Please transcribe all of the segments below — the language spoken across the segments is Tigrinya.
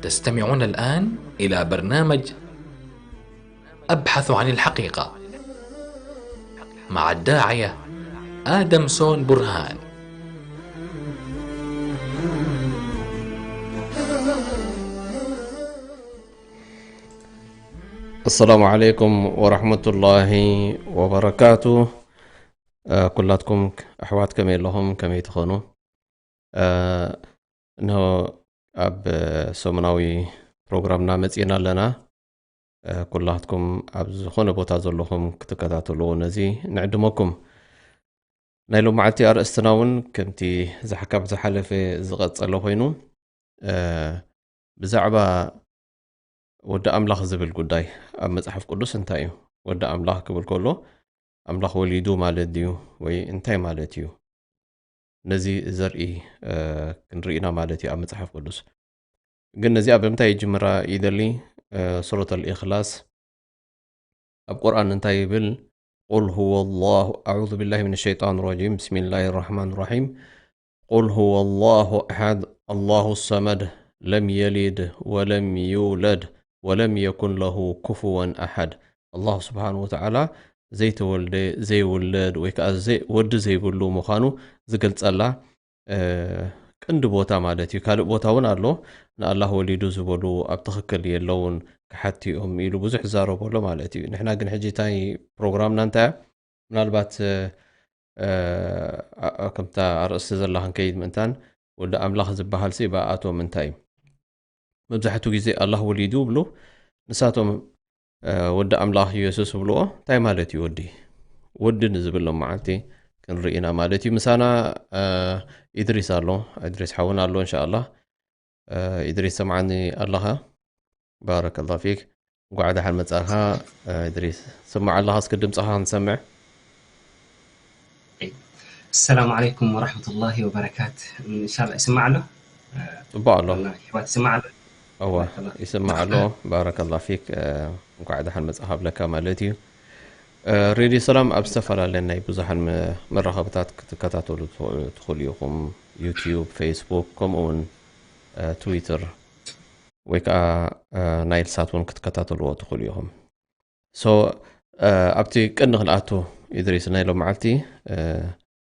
تستمعون الآن إلى برنامج أبحث عن الحقيقة مع الداعية آدم سون برهان. السلام عليكم ورحمة الله وبركاته. ኩላትኩም ኣሕዋት ከመይ ኣለኹም? ከመይ ትኾኑ? እንሆ ኣብ ሰሙናዊ ፕሮግራምና መጺእና ኣለና። ኩላትኩም ኣብ ዝኾነ ቦታ ዘለኹም ክትከታተልዎ ነዚ ንዕድመኩም። ናይ ሎማዓልቲ ኣርእስትና እውን ከምቲ ዝሓካብ ዝሓለፈ ዝቐጸለ ኮይኑ፣ ብዛዕባ ወዲ ኣምላኽ ዝብል ጉዳይ ኣብ መጽሓፍ ቅዱስ እንታይ እዩ? ወዲ ኣምላኽ ክብል ከሎ ኣምላኽ ወሊዱ ማለት ድዩ? ወይ እንታይ ማለት እዩ? ነዚ ዘርኢ ክንርኢና ማለት እዩ ኣብ መጽሓፍ ቅዱስ። ግን ነዚኣ ብምንታይ ይጅምራ ይደሊ? ሱረት ኣልኢኽላስ ኣብ ቁርኣን እንታይ ይብል? قل هو الله، أعوذ بالله من الشيطان الرجيم، بسم الله الرحمن الرحيم. قل هو الله أحد، الله الصمد، لم يلد ولم يولد ولم يكن له كفوا أحد. ኣላህ ስብሓን ወተዓላ ዘይተወልደ፣ ዘይውለድ ወይ ከዓ ዘይ- ወዲ ዘይብሉ ምዃኑ ዝገልጸላ ቀንዲ ቦታ ማለት እዩ። ካልእ ቦታ እውን ኣሎ። ንኣላህ ወሊዱ ዝበሉ ኣብ ትኽክል የለውን፣ ክሓቲ እዮም ኢሉ ብዙሕ ዝዛረቦ ኣሎ ማለት እዩ። ንሕና ግን ሕጂ እንታይ ፕሮግራምና እንታይ እያ? ምናልባት ከምታ ኣርእስቲ ዘላ ክንከይድ ምእንታን ወዲ ኣምላኽ ዝበሃል ሲ ብኣቶም እንታይ እዩ? መብዛሕትኡ ግዜ ኣላህ ወሊዱ ይብሉ። ንሳቶም ወዲ ኣምላኽ ኢየሱስ ይብልዎ። እንታይ ማለት እዩ ወዲ? ወዲ ንዝብል ሎም መዓልቲ ክንርኢ ኢና ማለት እዩ። ምሳና ኢድሪስ ኣሎ፣ ኢድሪስ ሓውና ኣሎ። እንሻ ኣላህ ኢድሪስ ሰምዓኒ ኣለኻ? ባረከላ ፊክ። እንኳዕ ደሓን መጻእካ ኢድሪስ። ስማዕ ኣለኻ? እስኪ ድምፅኻ ክንሰምዕ። السلام عليكم ورحمة الله وبركاته. إن شاء الله يسمع له. ጽቡቕ ኣሎ። والله يحوات يسمع له. እዋ ይስማዕ ኣሎ። ባረከላ ፊክ። እንኳዕ ደሓን መጻኻ ብለካ ማለት እዩ። ሬድዮ ሰላም ኣብ ዝተፈላለየ ናይ ብዙሓን መራኸብታት ክትከታተሉ ትኽእሉ ኢኹም። ዩቲዩብ፣ ፌስቡክ፣ ከምኡ እውን ትዊተር ወይ ከዓ ናይል ሳት እውን ክትከታተልዎ ትኽእሉ ኢኹም። ሶ ኣብቲ ቅኒ ክንኣቱ ኢድሪስ ናይ ሎም መዓልቲ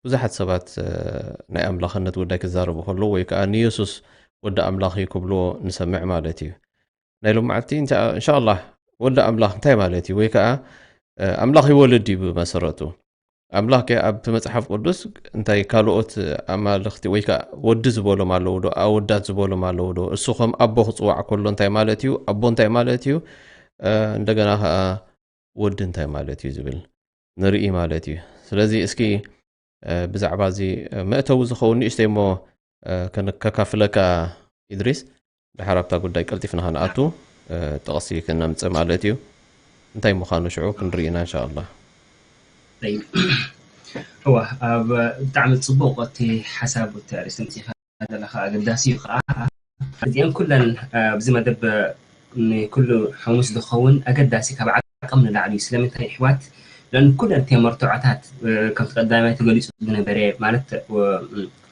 ብዙሓት ሰባት ናይ ኣምላኽነት ጉዳይ ክዛረቡ ከለዉ ወይ ከዓ ንየሱስ ወዲ ኣምላኽ እዩ ክብልዎ ንሰምዕ ማለት እዩ። ናይ ሎም መዓልቲ እንሻ ኣላህ ወዲ ኣምላኽ እንታይ ማለት እዩ? ወይ ከዓ ኣምላኽ ይወልድ እዩ ብመሰረቱ። ኣምላኽ ከ ኣብቲ መጽሓፍ ቅዱስ እንታይ ካልኦት ኣማልኽቲ ወይ ከዓ ወዲ ዝበሎም ኣለዉ ዶ? ኣወዳት ዝበሎም ኣለዉ ዶ? እሱ ከም ኣቦ ክጽዋዕ ከሎ እንታይ ማለት እዩ? ኣቦ እንታይ ማለት እዩ? እንደገና ከዓ ወዲ እንታይ ማለት እዩ ዝብል ንርኢ ማለት እዩ። ስለዚ እስኪ ብዛዕባ እዚ መእተዊ ዝኸውን ንእሽተይ እሞ ከካፍለካ ኢድሪስ፣ ድሓር ኣብታ ጉዳይ ቀልጢፍና ከነኣቱ ጥቕሲ ክነምፅእ ማለት እዩ። እንታይ ምዃኑ ሽዑ ክንርኢ ኢና እንሻ ኣላህ። እዋ ኣብ ብጣዕሚ ፅቡቕ እቲ ሓሳብ እቲ ኣርእስቲ ምፅኢኻ ዘለኻ ኣገዳሲ እዩ ከዓ። እዚአን ኩለን ኣብዚ መደብ ንኩሉ ሓሙስ ዝኸውን ኣገዳሲ ካብ ዓቕም ንላዕሊ እዩ። ስለምንታይ ኣሕዋት? ለኣን ኩለን እተን መርትዖታት ከምቲ ቀዳማይ ተገሊፁ ዝነበረ ማለት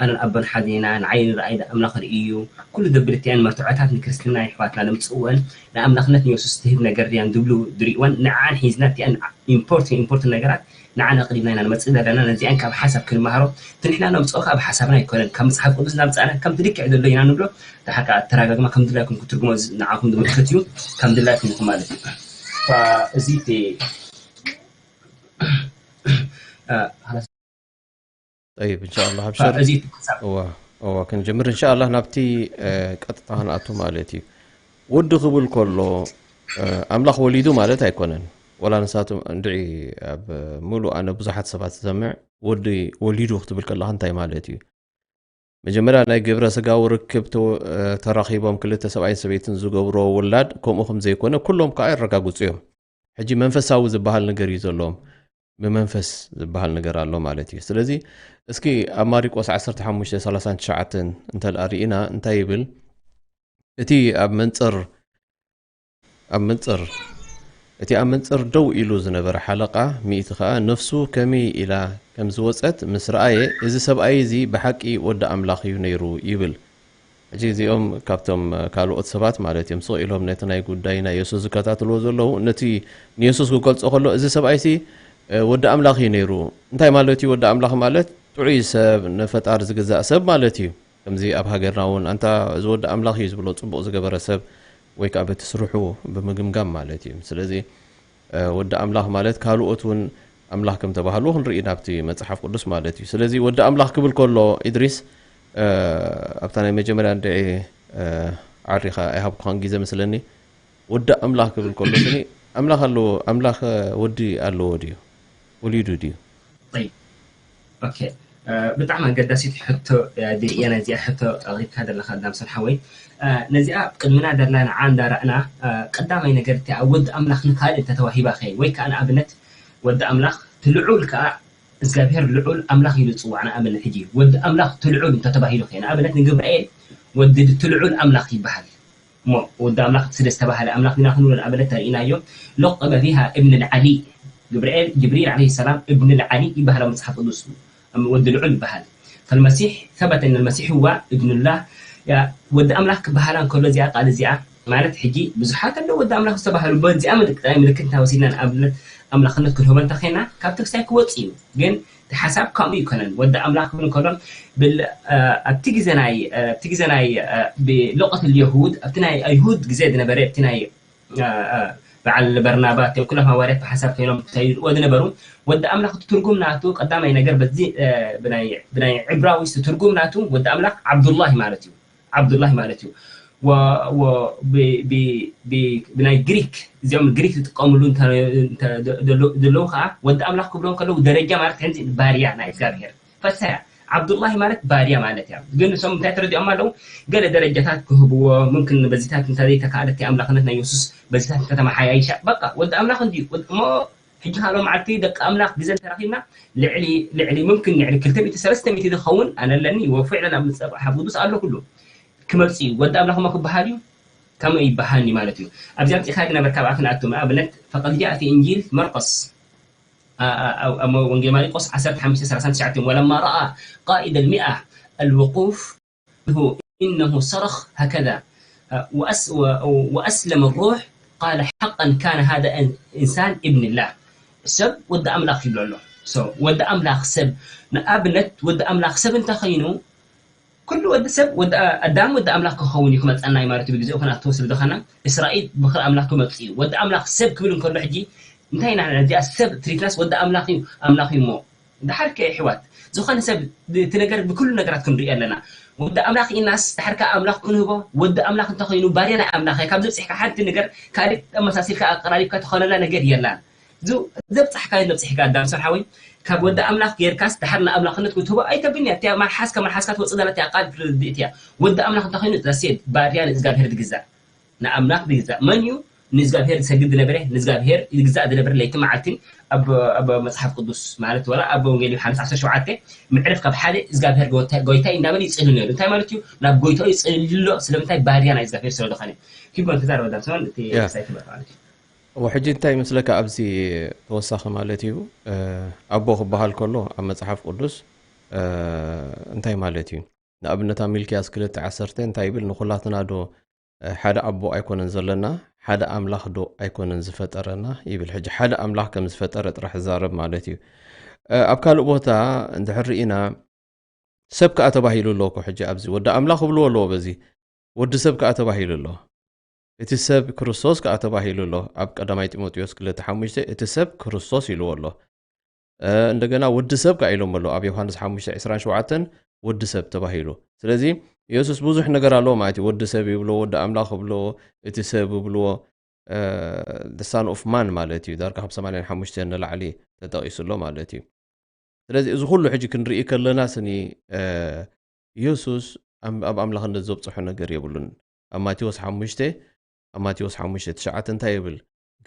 ኣነን ኣቦን ሓደ ኢና፣ ንዓይ ንረኣይ ኣምላኽ ርኢ እዩ ኩሉ ዘብል እቲአን መርትዖታት ንክርስትናን ኣሕዋትና ዘምፅእወን ንኣምላኽነት ንየሱስ ትህብ ነገር ድያን ዝብሉ ዝርእወን ንዓን ሒዝና እቲአን ኢምፖርትን ኢምፖርትን ነገራት ንዓና ኣቕሪብና ኢና ንመጽእ ዘለና። ነዚኣን ካብ ሓሳብ ክንመሃሮ እቲ ንሕና ነምጽኦ ካብ ሓሳብና ኣይኮነን ካብ መጽሓፍ ቅዱስ እናምጻእና ከምቲ ልክዕ ዘሎ ኢና ንብሎ። ደሓር ከዓ ኣተራጋግማ ከም ድላይኩም ክትርጉሞ ንዓኹም ዝምልከት እዩ። ከም ድላይኩም ኢኹም ማለት እዩ። እዚ እቲ ጠይብ እንሻላ ኣብሸር እዋ እዋ ክንጀምር እንሻላ ናብቲ ቀጥታ ክንኣቱ ማለት እዩ። ወዲ ክብል ከሎ ኣምላኽ ወሊዱ ማለት ኣይኮነን። ወላ ንሳቶም እንድዒ ኣብ ሙሉእ ኣነ ብዙሓት ሰባት ዝሰምዕ ወዲ ወሊዱ ክትብል ከለካ እንታይ ማለት እዩ? መጀመርያ ናይ ግብረ ስጋዊ ርክብ ተራኺቦም ክልተ ሰብኣይን ሰበይትን ዝገብርዎ ውላድ ከምኡ ከም ዘይኮነ ኩሎም ከዓ የረጋግፁ እዮም። ሕጂ መንፈሳዊ ዝበሃል ነገር እዩ ዘለዎም። ብመንፈስ ዝበሃል ነገር ኣሎ ማለት እዩ። ስለዚ እስኪ ኣብ ማሪቆስ ዓሰርተ ሓሙሽተ ሰላሳን ትሽዓተን እንተ ደኣ ርኢና እንታይ ይብል? እቲ ኣብ መንጽር ኣብ መንጽር እቲ ኣብ መንጽር ደው ኢሉ ዝነበረ ሓለቓ ሚእቲ ኸኣ ነፍሱ ከመይ ኢላ ከም ዝወጸት ምስ ረኣየ፣ እዚ ሰብኣይ እዚ ብሓቂ ወዲ ኣምላኽ እዩ ነይሩ ይብል። ሕጂ እዚኦም ካብቶም ካልኦት ሰባት ማለት እዮም ስቕ ኢሎም ነቲ ናይ ጉዳይ ናይ የሱስ ዝከታተልዎ ዘለዉ፣ ነቲ ንየሱስ ክገልጾ ከሎ፣ እዚ ሰብኣይሲ ወዲ ኣምላኽ እዩ ነይሩ። እንታይ ማለት እዩ ወዲ ኣምላኽ ማለት? ጥዑይ ሰብ፣ ንፈጣሪ ዝግዛእ ሰብ ማለት እዩ። ከምዚ ኣብ ሃገርና እውን ኣንታ እዚ ወዲ ኣምላኽ እዩ ዝብሎ ጽቡቕ ዝገበረ ሰብ ወይ ከዓ በቲ ስርሑ ብምግምጋም ማለት እዩ። ስለዚ ወዲ ኣምላኽ ማለት ካልኦት እውን ኣምላኽ ከም ተባህሉ ክንርኢ ናብቲ መጽሓፍ ቅዱስ ማለት እዩ። ስለዚ ወዲ ኣምላኽ ክብል ከሎ ኢድሪስ ኣብታ ናይ መጀመርያ እንድዒ ዓሪኻ ኣይሃብኩኻን ግዜ መስለኒ። ወዲ ኣምላኽ ክብል ከሎ ስኒ ኣምላኽ ኣለዎ፣ ኣምላኽ ወዲ ኣለዎ ድዩ? ወሊዱ ድዩ? ብጣዕሚ ኣገዳሲት ሕቶ ድርእየ ነዚኣ ሕቶ ኣቕሪብካ ዘለካ ዳምሰን ሓወይ። ነዚኣ ቅድምና ደላ ንዓ እንዳረእና ቀዳማይ ነገር እቲ ኣብ ወዲ ኣምላኽ ንካልእ እንተተዋሂባ ከ ወይ ከዓ ንኣብነት ወዲ ኣምላኽ ትልዑል ከዓ እግዚኣብሔር ልዑል ኣምላኽ ኢሉ ዝፅዋዕ ንኣብነት ሕጂ ወዲ ኣምላኽ ትልዑል እንተተባሂሉ ከ ንኣብነት ንግብርኤል ወዲ ትልዑል ኣምላኽ ይበሃል። እሞ ወዲ ኣምላኽ ስለ ዝተባህለ ኣምላኽ ዲና ክንብሎ ንኣብነት ተርእናዮ። ለቀበ ቢሃ እብን ልዓሊ ጅብርኤል ጅብሪል ዓለይሂ ሰላም እብን ልዓሊ ይበሃል ኣብ መጽሓፍ ቅዱስ ወዲ ልዑል ይበሃል። ፈልመሲሕ ሰበተ እነ ልመሲሕ ህዋ እብኑላህ ወዲ ኣምላኽ ክበሃላ እንከሎ እዚኣ ቃል እዚኣ ማለት ሕጂ ብዙሓት ኣለዉ ወዲ ኣምላኽ ዝተባህሉ በዚኣ ምልክት ምልክት እንተወሲድና ንኣብነት ኣምላኽነት ክንህቦ እንተኸና ካብ ተክስታይ ክወፅ እዩ ግን እቲ ሓሳብ ከምኡ ይኮነን። ወዲ ኣምላኽ ክብል እንከሎ ኣብቲ ግዜ ናይ ኣብቲ ግዜ ናይ ብሎቀት ልየሁድ ኣብቲ ናይ ኣይሁድ ግዜ ዝነበረ ኣብቲ ናይ በዓል በርናባ እቲኦም ኩሎም ሃዋርያት ብሓሳብ ኮይኖም ከይድዎ ዝነበሩ ወዲ ኣምላኽ እቲ ትርጉም ናቱ ቀዳማይ ነገር በዚ ብናይ ዕብራዊ ትርጉም ናቱ ወዲ ኣምላኽ ዓብዱላህ ማለት እዩ። ዓብዱላህ ማለት እዩ። ብናይ ግሪክ እዚኦም ግሪክ ዝጥቀምሉ ዘለዉ ከዓ ወዲ ኣምላኽ ክብሎም ከለዉ ደረጃ ማለት ከምዚ ባርያ ናይ እግዚኣብሔር ፈሳያ ዓብዱላህ ማለት ባርያ ማለት እያ። ግን ንሶም እንታይ ተረዲኦም ኣለዉ? ገለ ደረጃታት ክህብዎ ምምክን በዚታት እንተዘይተካኣለት ኣምላኽነት ናይ የሱስ በዚታት እንተተመሓያይሻ በቃ ወዲ ኣምላኽ እንድዩ እሞ ሕጂ ካልኦ መዓልቲ ደቂ ኣምላኽ ግዘ እንተረኺብና ልዕሊ ልዕሊ ምምክን ልዕሊ ክልተ ሚእቲ ሰለስተ ሚእቲ ዝኸውን ኣነ ኣለኒ ወፉዕ ለና ምፀብቕ ሓፍ ቅዱስ ኣሎ ኩሉ ክመፅእ እዩ። ወዲ ኣምላኽ እሞ ክበሃል እዩ ከምኡ ይበሃልኒ ማለት እዩ። ኣብዚኣ ምፅኢኻ ግና በርካ ብኣፍ ንኣቱ ኣብነት ፈቀድ ጃእ ፊ እንጂል መርቆስ ኣብ ወንጌል ማሪቆስ ዓሰርተ ሓሙሽተ ሰላሳ ትሽዓተ ወለማ ረኣ ቃኢድ ልሚኣ ኣልውቁፍ ኢነሁ ሰረኽ ሃከዛ ወኣስለም ሩሕ ቃለ ሓቀን ካነ ሃደ ኢንሳን ኢብንላህ ሰብ ወዲ ኣምላኽ ይብሎ ኣሎ። ወዲ ኣምላኽ ሰብ ንኣብነት ወዲ ኣምላኽ ሰብ እንተኸይኑ ኩሉ ወዲ ሰብ ወዲ ኣዳም ወዲ ኣምላኽ ክኸውን እዩ ክመፀና እዩ ማለት እዩ። ብግዜኡ ክነኣተወ ስለ ዝኾና እስራኤል ብክር ኣምላኽ ክመፅ እዩ። ወዲ ኣምላኽ ሰብ ክብል እንከሎ ሕጂ እንታይ ኢና ነዚኣ ሰብ ትሪትናስ ወዲ ኣምላኽ እዩ ኣምላኽ እዩ እሞ ድሓር ከ ኣሕዋት ዝኾነ ሰብ እቲ ነገር ብኩሉ ነገራት ክንሪኦ ኣለና። ወዲ ኣምላኽ ኢናስ ድሓር ከ ኣምላኽ ክንህቦ ወዲ ኣምላኽ እንተኮይኑ ባርያ ናይ ኣምላኽ ካብ ዘብፅሕካ ሓንቲ ነገር ካልእ ኣመሳሲልካ ኣቀራሪብካ ተኸለላ ነገር የላን። ዘብፃሕካ ዘብፅሕካ ኣዳም ሰብ ሓወይ ካብ ወዲ ኣምላኽ ጌርካስ ድሓር ንኣምላኽነት ክትህቦ ኣይተብን እያ። እቲያ መልሓስካ መልሓስካ ትወፅእ ዘላ እቲያ ቃል ትርድእ እቲያ ወዲ ኣምላኽ እንተኮይኑ ዛሴድ ባርያ ንእግዚኣብሔር ዝግዛእ ንኣምላኽ ዝግዛእ መን እዩ? ንእግዚኣብሔር ዝሰግድ ዝነበረ ንእግዚኣብሔር ይግዛእ ዝነበረ ለይቲ መዓልትን ኣብ መፅሓፍ ቅዱስ ማለት ወላ ኣብ ወንጌል ዮሃንስ ዓሰርተ ሸውዓተ ምዕርፍ ካብ ሓደ እግዚኣብሔር ጎይታይ እንዳበለ ይፅሊ ነሩ እንታይ ማለት እዩ ናብ ጎይታኡ ይፅሊ ኣሎ ስለምንታይ ባርያ ናይ እግዚኣብሔር ስለ ዝኾነ ኪቦን ተዛረበ ዳምሰማን እቲ ሳይ ክበር ማለት እዩ ወሕጂ እንታይ ይመስለካ ኣብዚ ተወሳኺ ማለት እዩ ኣቦ ክበሃል ከሎ ኣብ መፅሓፍ ቅዱስ እንታይ ማለት እዩ ንኣብነት ኣብ ሚልክያስ ክልተ ዓሰርተ እንታይ ይብል ንኩላትና ዶ ሓደ ኣቦ ኣይኮነን ዘለና ሓደ ኣምላኽ ዶ ኣይኮነን ዝፈጠረና ይብል ሕጂ ሓደ ኣምላኽ ከም ዝፈጠረ ጥራሕ ዝዛረብ ማለት እዩ ኣብ ካልእ ቦታ እንድሕር ርኢና ሰብ ከዓ ተባሂሉ ኣለዎ ሕጂ ኣብዚ ወዲ ኣምላኽ ክብልዎ ኣለዎ በዚ ወዲ ሰብ ከዓ ተባሂሉ ኣሎ እቲ ሰብ ክርስቶስ ከዓ ተባሂሉ ኣሎ ኣብ ቀዳማይ ጢሞቴዎስ ክልተ ሓሙሽተ እቲ ሰብ ክርስቶስ ኢልዎ ኣሎ እንደገና ወዲ ሰብ ከዓ ኢሎም ኣሎ ኣብ ዮሃንስ ሓሙሽተ ዕስራን ሸውዓተን ወዲ ሰብ ተባሂሉ ስለዚ ኢየሱስ ብዙሕ ነገር ኣለዎ ማለት እዩ ወዲ ሰብ ይብልዎ ወዲ ኣምላኽ ይብልዎ እቲ ሰብ ይብልዎ the son of man ማለት እዩ ዳርጋ ካብ ሰማንያን ሓሙሽተን ንላዕሊ ተጠቒሱ ኣሎ ማለት እዩ ስለዚ እዚ ኩሉ ሕጂ ክንርኢ ከለና ስኒ ኢየሱስ ኣብ ኣምላኽነት ዘብፅሖ ነገር የብሉን ኣብ ማቴዎስ ሓሙሽተ ኣብ ማቴዎስ ሓሙሽተ ትሽዓተ እንታይ ይብል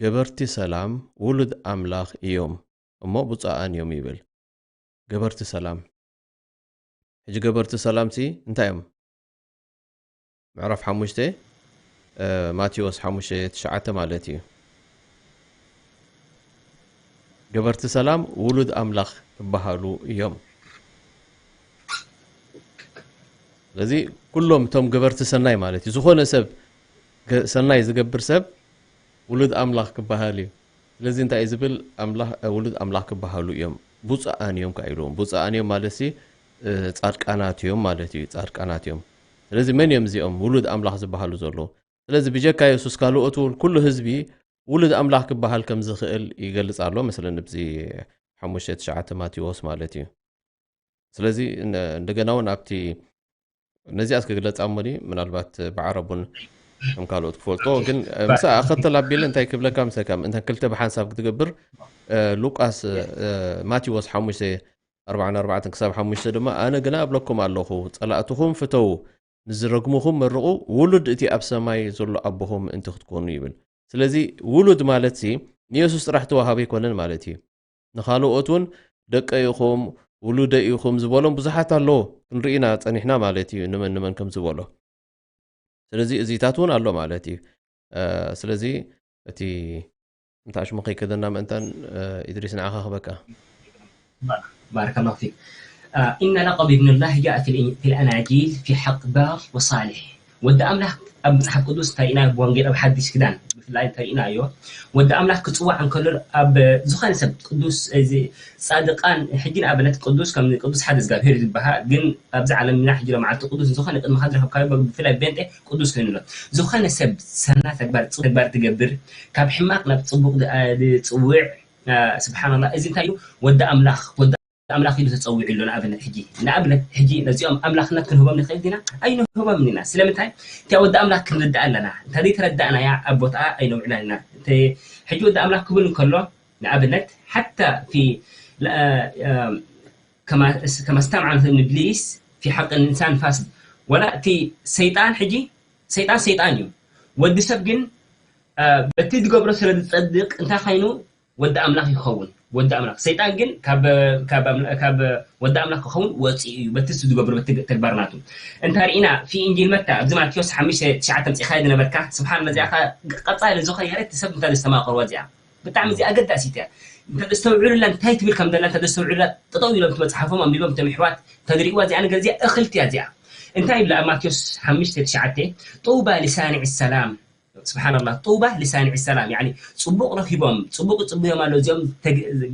ገበርቲ ሰላም ውሉድ ኣምላኽ እዮም እሞ ብፁዓን እዮም ይብል ገበርቲ ሰላም ሕጂ ገበርቲ ሰላም ሲ እንታይ እዮም ምዕራፍ ሓሙሽተ ማቴዎስ ሓሙሽተ ትሽዓተ ማለት እዩ ገበርቲ ሰላም ውሉድ ኣምላኽ ክበሃሉ እዮም። ስለዚ ኩሎም እቶም ገበርቲ ሰናይ ማለት እዩ። ዝኾነ ሰብ ገ- ሰናይ ዝገብር ሰብ ውሉድ ኣምላኽ ክበሃል እዩ። ስለዚ እንታይ እዩ ዝብል? ኣምላኽ እ፣ ውሉድ ኣምላኽ ክበሃሉ እዮም። ብፁዓን እዮም ከኣ ኢልዎም። ብፁዓን እዮም ማለት ሲ እ፣ ጻድቃናት እዮም ማለት እዩ። ጻድቃናት እዮም። ስለዚ መን እዮም እዚኦም ውሉድ ኣምላኽ ዝበሃሉ ዘለዉ? ስለዚ ብጀካ የሱስ ካልኦት እውን ኩሉ ህዝቢ ውሉድ ኣምላኽ ክበሃል ከም ዝኽእል ይገልጽ ኣሎ መስለኒ ብዚ ሓሙሽተ ትሽዓተ ማቴዎስ ማለት እዩ። ስለዚ ን- እንደገና እውን ኣብቲ ነዚኣስ ክግለጻ እሞ ድዩ ምናልባት ብዓረቡን ከም ካልኦት ክፈልጦ ግን እ፣ ምሳ ኣኸተል ኣቢለ እንታይ ክብለካ ምሰካ እንተን ክልተ ብሓንሳብ ክትገብር እ፣ ሉቃስ እ፣ ማቴዎስ ሓሙሽተ ኣርባዓን ኣርባዕተን ክሳብ ሓሙሽተ ድማ ኣነ ግና እብለኩም ኣለኹ ጸላእትኹም ፍተዉ ንዝረግሙኹም መርቑ ውሉድ እቲ ኣብ ሰማይ ዘሎ ኣቦኹም ምእንቲ ክትኮኑ ይብል። ስለዚ ውሉድ ማለት ሲ ንየሱስ ጥራሕ ተዋሃበ ኣይኮነን ማለት እዩ። ንኻልኦት እውን ደቀ ኢኹም ውሉደ ኢኹም ዝበሎም ብዙሓት ኣለዎ ክንርኢ ኢና ጸኒሕና ማለት እዩ ንመን ንመን ከም ዝበሎ። ስለዚ እዚታት እውን ኣሎ ማለት እዩ። እ፣ ስለዚ እቲ እንታ ሽሙ ከይከደና ምእንታን እ፣ ኢድሪስ ንዓኻ ክበካ بارك الله فيك. آه، إن لقب ابن الله جاء في الإن- في الأناجيل في حق بار وصالح. ወዲ ኣምላኽ ኣብ መጽሓፍ ቅዱስ እንታይ ኢና ብወንጌል ኣብ ሓድሽ ክዳን ብፍላይ እንታይ ኢና ኣዮ ወዲ ኣምላኽ ክጽዋዕ እንከሎ ኣብ ዝኾነ ሰብ ቅዱስ እዚ ጻድቃን ሕጂ ንኣብነት ቅዱስ ከም ቅዱስ ሓደ እግዚኣብሔር ዝበሃል ግን ኣብዚ ዓለም ኢና ሕጂ ሎም ዓልቲ ቅዱስ ዝኾነ ቅድሚ ካብ ዝረኸብካዮ ብፍላይ ቤንጤ ቅዱስ ኮይኑ ኣሎ ዝኾነ ሰብ ሰና ተግባር ጽቡቅ ተግባር ትገብር ካብ ሕማቅ ናብ ጽቡቅ ዝጽውዕ ስብሓንላ እዚ እንታይ እዩ ወዲ ኣምላኽ ወዲ ኣምላኽ ኢሉ ተጸዊዑ ኣሎ ንኣብነት ሕጂ ንኣብነት ሕጂ ነዚኦም ኣምላኽነት ክንህቦም ንኽእል ዲና ኣይንህቦም ኢና ስለምንታይ እቲያ ወዲ ኣምላኽ ክንርዳእ ኣለና እንተ ዘይተረዳእናያ ኣብ ቦትኣ ኣይነውዕላን ኢና ሕጂ ወዲ ኣምላኽ ክብል እንከሎ ንኣብነት ሓታ ፊ ከማ ስተምዓ ኢብሊስ ፊ ሓቂ ልኢንሳን ፋስድ ወላ እቲ ሰይጣን ሕጂ ሰይጣን ሰይጣን እዩ ወዲ ሰብ ግን በቲ ዝገብሮ ስለ ዝፀድቅ እንታይ ኮይኑ ወዲ ኣምላኽ ይኸውን ወዲ ኣምላኽ ሰይጣን ግን ካብ ወዲ ኣምላኽ ክኸውን ወፂኡ እዩ በቲ ዝገብሮ በቲ ተግባር ናቱ እንተ ርኢና ፊ እንጂል መታ ኣብዚ ማቴዎስ ሓሙሽተ ትሽዓተ ምፅኢኻዮ ዝነበርካ ስብሓን መዚኣኻ ቀፃሊ ዝኾነ እቲ ሰብ እንታይ ዘስተማቕርዎ እዚኣ ብጣዕሚ እዚኣ ኣገዳሲት እያ እንተዘስተውዕሉላ እንታይ ትብል ከም ዘላ እንተዘስተውዕሉላ ጠጠው ኢሎም እቲ መፅሓፎም ኣንቢቦም እቶም ኣሕዋት ተዝርእዋ እዚኣ ነገር እዚኣ እኽልቲ እያ እዚኣ እንታይ ይብላ ኣብ ማቴዎስ ሓሙሽተ ትሽዓተ ጡባ ሊሳኒዕ ሰላም ስብሓንላህ ጡባ ሊሳኒዕ ሰላም ያኒ ፅቡቅ ረኪቦም ፅቡቅ ይፅብዮም ኣሎ እዚኦም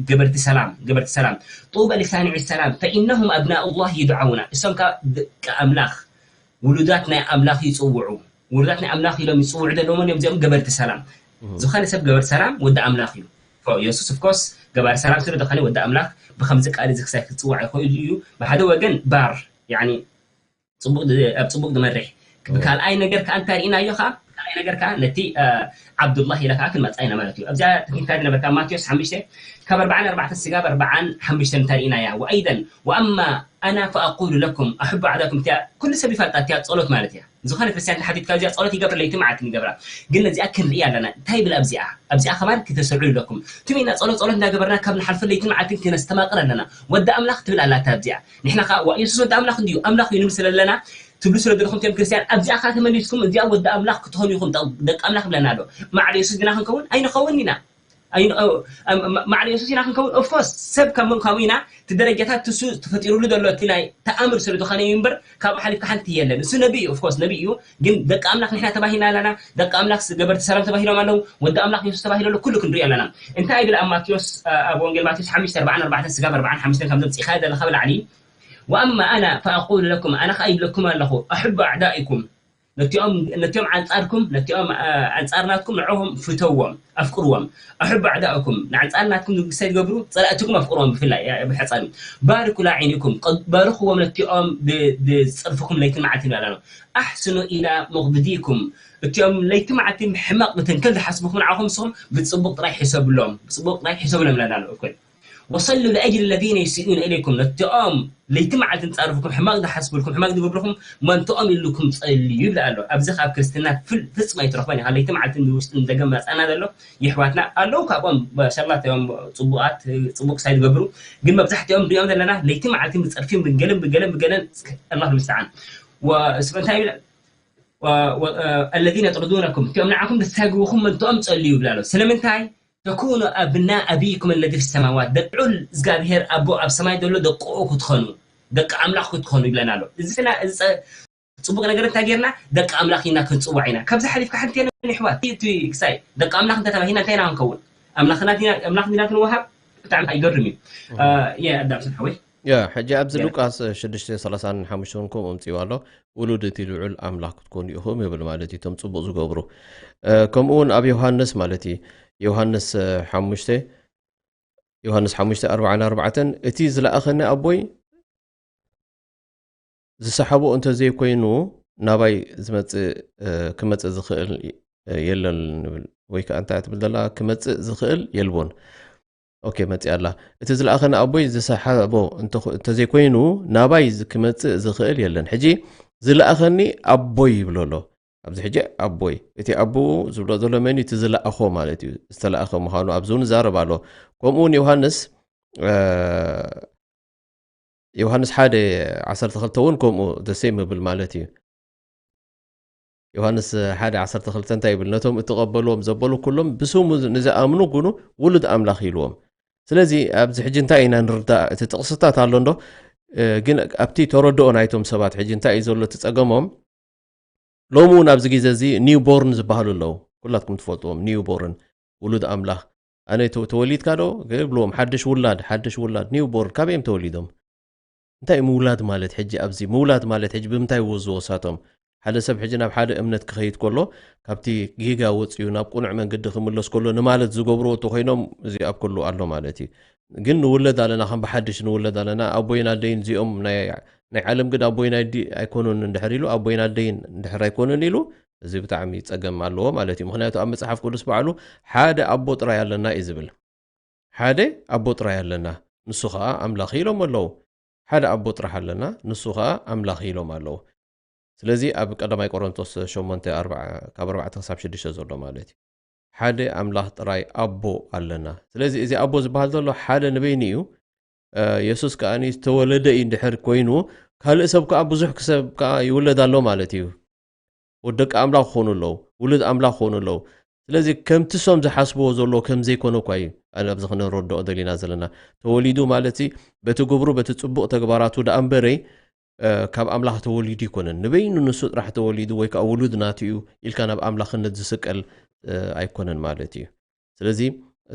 ገበርቲ ሰላም ገበርቲ ሰላም ጡባ ሊሳኒዕ ሰላም ፈኢነሁም ኣብናኡ ላህ ይድዓውና እሶም ካብ ደቂ ኣምላኽ ውሉዳት ናይ ኣምላኽ ይፅውዑ ውሉዳት ናይ ኣምላኽ ኢሎም ይፅውዑ ዘለዎም እዮም እዚኦም ገበርቲ ሰላም ዝኾነ ሰብ ገበርቲ ሰላም ወዲ ኣምላኽ እዩ የሱስ ኦፍኮርስ ገባሪ ሰላም ስለ ዝኾነ ወዲ ኣምላኽ ብከምዚ ቃል እዚ ክሳይ ክፅዋዕ ይኽእል እዩ ብሓደ ወገን ባር ያኒ ኣብ ፅቡቅ ዝመርሕ ብካልኣይ ነገር ከዓ እንታይ ርኢናዮ ከዓ ካልኣይ ነገር ከዓ ነቲ ዓብዱላህ ኢለ ከዓ ክንመፃ ኢና ማለት እዩ ኣብዚኣ ትንታኒ ነበርካ ማቴዎስ ሓሙሽተ ካብ ኣርባዓን ኣርባዕተ ስጋብ ኣርባዓን ሓሙሽተ እንታይ ርኢናያ ወኣይደን ወኣማ ኣና ፈኣቁሉ ለኩም ኣሕቡ ኣዕዳኩም እቲያ ኩሉ ሰብ ይፈልጣ እቲያ ፀሎት ማለት እያ ዝኾነ ክርስቲያን ተሓቲትካ እዚኣ ፀሎት ይገብር ለይቲ መዓልትን ይገብራ ግን ነዚኣ ክንርኢ ኣለና እንታይ ይብል ኣብዚኣ ኣብዚኣ ከማን ክተስርዑ ኣለኩም ትም ኢና ፀሎት ፀሎት እንዳገበርና ካብ ንሓልፈ ለይትን መዓልትን ክነስተማቅር ኣለና ወዲ ኣምላኽ ትብል ኣላታ ኣብዚኣ ንሕና ከዓ ዋ የሱስ ወዲ ኣምላኽ እንድዩ ኣምላኽ እዩ ንምስል ኣለና ትብሉ ስለ ዘለኹም ቲኦም ክርስቲያን ኣብዚኣ ከዓ ተመሊስኩም እዚኣ ወዲ ኣምላኽ ክትኾኑ ኢኹም ደቂ ኣምላኽ ብለና ኣሎ ማዕረ የሱስ ግና ክንከውን ኣይንኸውን ኢና ማዕረ የሱስ ኢና ክንከውን ኦፍኮርስ ሰብ ካብ ምንካው ኢና እቲ ደረጃታት ትሱ ተፈጢሩሉ ዘሎ እቲ ናይ ተኣምር ስለ ዝኾነ እዩ እምበር ካብኡ ሓሊፍካ ሓንቲ የለን እሱ ነቢ እዩ ኦፍኮርስ ነቢ እዩ ግን ደቂ ኣምላኽ ንሕና ተባሂልና ኣለና ደቂ ኣምላኽ ገበርቲ ሰላም ተባሂሎም ኣለዉ ወዲ ኣምላኽ የሱስ ተባሂሉ ኣሎ ኩሉ ክንሪኦ ኣለና እንታይ ይብል ኣብ ማቴዎስ ኣብ ወንጌል ማቴዎስ ሓሙሽተ ኣርባዓን ኣርባዕተን ስጋብ ኣርባዓን ሓሙሽተን ከም ዘምፅእኻ ዘለኻ ብላዕሊ ወኣማ ኣና ፈኣቁሉ ለኩም ኣነ ኸኣ ይብለኩም ኣለኹ ኣሕቡ ኣዕዳኢኩም ነቲኦም ነቲኦም ኣንጻርኩም ነቲኦም ኣንጻር ናትኩም ንዕኹም ፍተዎም ኣፍቅርዎም ኣሕቡ ኣዕዳእኩም ንኣንጻር ናትኩም ዝግሰ ዝገብሩ ጸላእትኩም ኣፍቅርዎም ብፍላይ ብሕጸን ባርኩ ላዒኒኩም ባርኽዎም ነቲኦም ዝጸርፍኩም ለይትን መዓልትን ኣለና ኣሕስኑ ኢላ ሙቕብዲኩም እቲኦም ለይቲ መዓልቲ ሕማቕ ብተንከል ዝሓስብኹም ንዓኹም ንስኹም ብጽቡቕ ጥራይ ሕሰብሎም ብጽቡቕ ጥራይ ሕሰብሎም ኣለና ንእኩል ወሰሉ ለአጅል ለዚነ ይስኢኡነ ኢለይኩም ነቲኦም ለይቲ መዓልቲ ዝጻረፍኩም ሕማቕ ዝሓስብልኩም ሕማቕ ዝገብርኹም መንትኦም ኢልኩም ጸልዩ ይብል ኣሎ ኣብዚ ካብ ክርስትና ፍጹም ኣይትረኽቦን ኢኻ ለይቲ መዓልቲ ንውሽጢ ንደገም መጻና ዘሎ ይሕዋትና ኣለዉ ካብኦም ሸላት እዮም ጽቡቃት ጽቡቅ ሳይ ዝገብሩ ግን መብዛሕትኦም ንሪኦም ዘለና ለይቲ መዓልቲ ብጸርፊ ብገለን ብገለን ብገለን ኣላህ ምስተዓን እንታይ ይብል الذين يطردونكم እቲኦም ንዓኹም ዝሳግብኹም መንትኦም ጸልዩ ይብል ኣሎ ስለምንታይ ተኩኑ ኣብና ኣቢይኩም ኣለዚ ፊ ሰማዋት፣ ደቂ ልዑል እግዚኣብሄር ኣቦ ኣብ ሰማይ ዘሎ ደቅኡ ክትኾኑ፣ ደቂ ኣምላኽ ክትኾኑ ይብለና ኣሎ። እዚ ፍና-፣ እዚ ጸ-፣ ጽቡቕ ነገር እንታይ ጌርና? ደቂ ኣምላኽ ኢና ክንጽዋዕ ኢና። ካብዚ ሓሊፍካ ሓንቲ የለን ኣሕዋት። እቲ፣ እቲ ክሳይ ደቂ ኣምላኽ እንተተባሂልና እንታይ ኢና ክንከውን? ኣምላኽና ዲና፣ ኣምላኽ ዲና ክንወሃብ? ብጣዕሚ ይገርም እዩ። እ፣ የ ኣዳም ስን ሓወይ። ያ፣ ሕጂ ኣብዚ ያ። ሉቃስ ሽዱሽተ ሰላሳን ሓሙሽተን ከምኡ ኣምጺእዋ ኣሎ። ውሉድ እቲ ልዑል ኣምላኽ ክትኮኑ ኢኹም ይብል ማለት እዩ፣ እቶም ጽቡቕ ዝገብሩ። እ፣ ከምኡ እውን ኣብ ዮሃንስ ማለት እዩ፣ ዮሃንስ፣ እ፣ ሓሙሽተ፣ ዮሃንስ ሓሙሽተ ኣርብዓን ኣርባዕተን፣ "እቲ ዝለኣኸኒ ኣቦይ ዝሰሓቦ እንተዘይኮይኑ ናባይ ዝመጽእ፣ እ፣ ክመጽእ ዝኽእል፣ እ፣ የለን" ንብል። ወይ ከኣ እንታይ ትብል ዘላ? "ክመጽእ ዝኽእል የልቦን።" ኦኬ፣ መጺኣ ኣላ። "እቲ ዝለኣኸኒ ኣቦይ ዝሰሓቦ እንተ-፣ እንተዘይኮይኑ ናባይ ዝ-፣ ክመጽእ ዝኽእል የለን።" ሕጂ "ዝለኣኸኒ ኣቦይ" ይብሎ ኣሎ። ኣብዚ ሕጂ ኣቦይ፣ እቲ ኣቦኡ ዝብሎ ዘሎ መን እዩ? እቲ ዝለኣኾ ማለት እዩ። ዝተለኣኸ ምዃኑ ኣብዚ እውን ይዛረብ ኣሎ። ከምኡ እውን ዮሃንስ፣ እ፣ ዮሃንስ ሓደ ዓሰርተ ክልተ እውን ከምኡ the same ይብል ማለት እዩ። ዮሃንስ ሓደ ዓሰርተ ክልተ እንታይ ይብል? "ነቶም እተቐበልዎም ዘበሉ ኩሎም ብስሙ ንዝኣምኑ ግኑ ውሉድ ኣምላኽ ኢልዎም።" ስለዚ ኣብዚ ሕጂ እንታይ ኢና ንርዳእ? እቲ ጥቕስታት ኣሎ እንዶ፣ እ፣ ግን ኣብቲ ተረድኦ ናይቶም ሰባት ሕጂ እንታይ እዩ ዘሎ እቲ ጸገሞም? ሎሚ እውን ኣብዚ ግዜ እዚ ኒው ቦርን ዝበሃሉ ኣለዉ። ኩላትኩም ትፈልጥዎም፣ ኒው ቦርን፣ ውሉድ ኣምላኽ። "ኣነ ተ-፣ ተወሊድካ ዶ?" ይብልዎም፣ ሓድሽ ውላድ፣ ሓድሽ ውላድ፣ ኒው ቦርን፣ ካበይ እዮም ተወሊዶም? እንታይ እዩ ምውላድ ማለት? ሕጂ ኣብዚ ምውላድ ማለት ሕጂ ብምንታይ ይወዝዎ እሳቶም? ሓደ ሰብ ሕጂ ናብ ሓደ እምነት ክኸይድ ከሎ፣ ካብቲ ጌጋ ወጺኡ ናብ ቅኑዕ መንገዲ ክምለስ ከሎ ንማለት ዝገብርዎ እንተኾይኖም፣ እዚ ኣብ ኩሉ ኣሎ ማለት እዩ። ግን ንውለድ ኣለና፣ ከም ብሓድሽ ንውለድ ኣለና፣ ኣቦይን ኣደይን እዚኦም ናይ፣ ናይ ዓለም ግን ኣቦይን ኣዲ-፣ ኣይኮኑን እንድሕር ኢሉ፣ ኣቦይን ኣደይን እንድሕር ኣይኮኑን ኢሉ፣ እዚ ብጣዕሚ ጸገም ኣለዎ ማለት እዩ። ምኽንያቱ ኣብ መጽሓፍ ቅዱስ ባዕሉ ሓደ ኣቦ ጥራይ ኣለና እዩ ዝብል። ሓደ ኣቦ ጥራይ ኣለና፣ ንሱ ኸኣ ኣምላኽ ኢሎም ኣለዉ። ሓደ ኣቦ ጥራሕ ኣለና፣ ንሱ ኸኣ ኣምላኽ ኢሎም ኣለዉ። ስለዚ ኣብ ቀዳማይ ቆሮንቶስ ሸሞንተ ኣርባዓ፣ ካብ ኣርባዕተ ክሳብ ሽዱሽተ ዘሎ ማለት እዩ። ሓደ ኣምላኽ ጥራይ ኣቦ ኣለና። ስለዚ እዚ ኣቦ ዝበሃል ዘሎ ሓደ ንበይኑ እዩ። እ፣ የሱስ ከኣ ዝተወለደ እዩ እንድሕር ኮይኑ፣ ካልእ ሰብ ከኣ ብዙሕ ሰብ ከኣ ይውለድ ኣሎ ማለት እዩ። ወዲ ደቂ ኣምላኽ ክኾኑ ኣለዉ፣ ውሉድ ኣምላኽ ክኾኑ ኣለዉ። ስለዚ ከምቲ እሶም ዝሓስብዎ ዘለዉ ከም ዘይኮነ እኳ እዩ ኣብዚ ክንረድኦ ደሊና ዘለና። ተወሊዱ ማለት በቲ ግብሩ፣ በቲ ጽቡቕ ተግባራቱ ደኣ እምበረይ፣ እ፣ ካብ ኣምላኽ ተወሊዱ ኣይኮነን። ንበይኑ ንሱ ጥራሕ ተወሊዱ ወይ ከኣ ውሉድ ናቱ እዩ ኢልካ ናብ ኣምላኽነት ዝስቀል፣ እ፣ ኣይኮነን ማለት እዩ። ስለዚ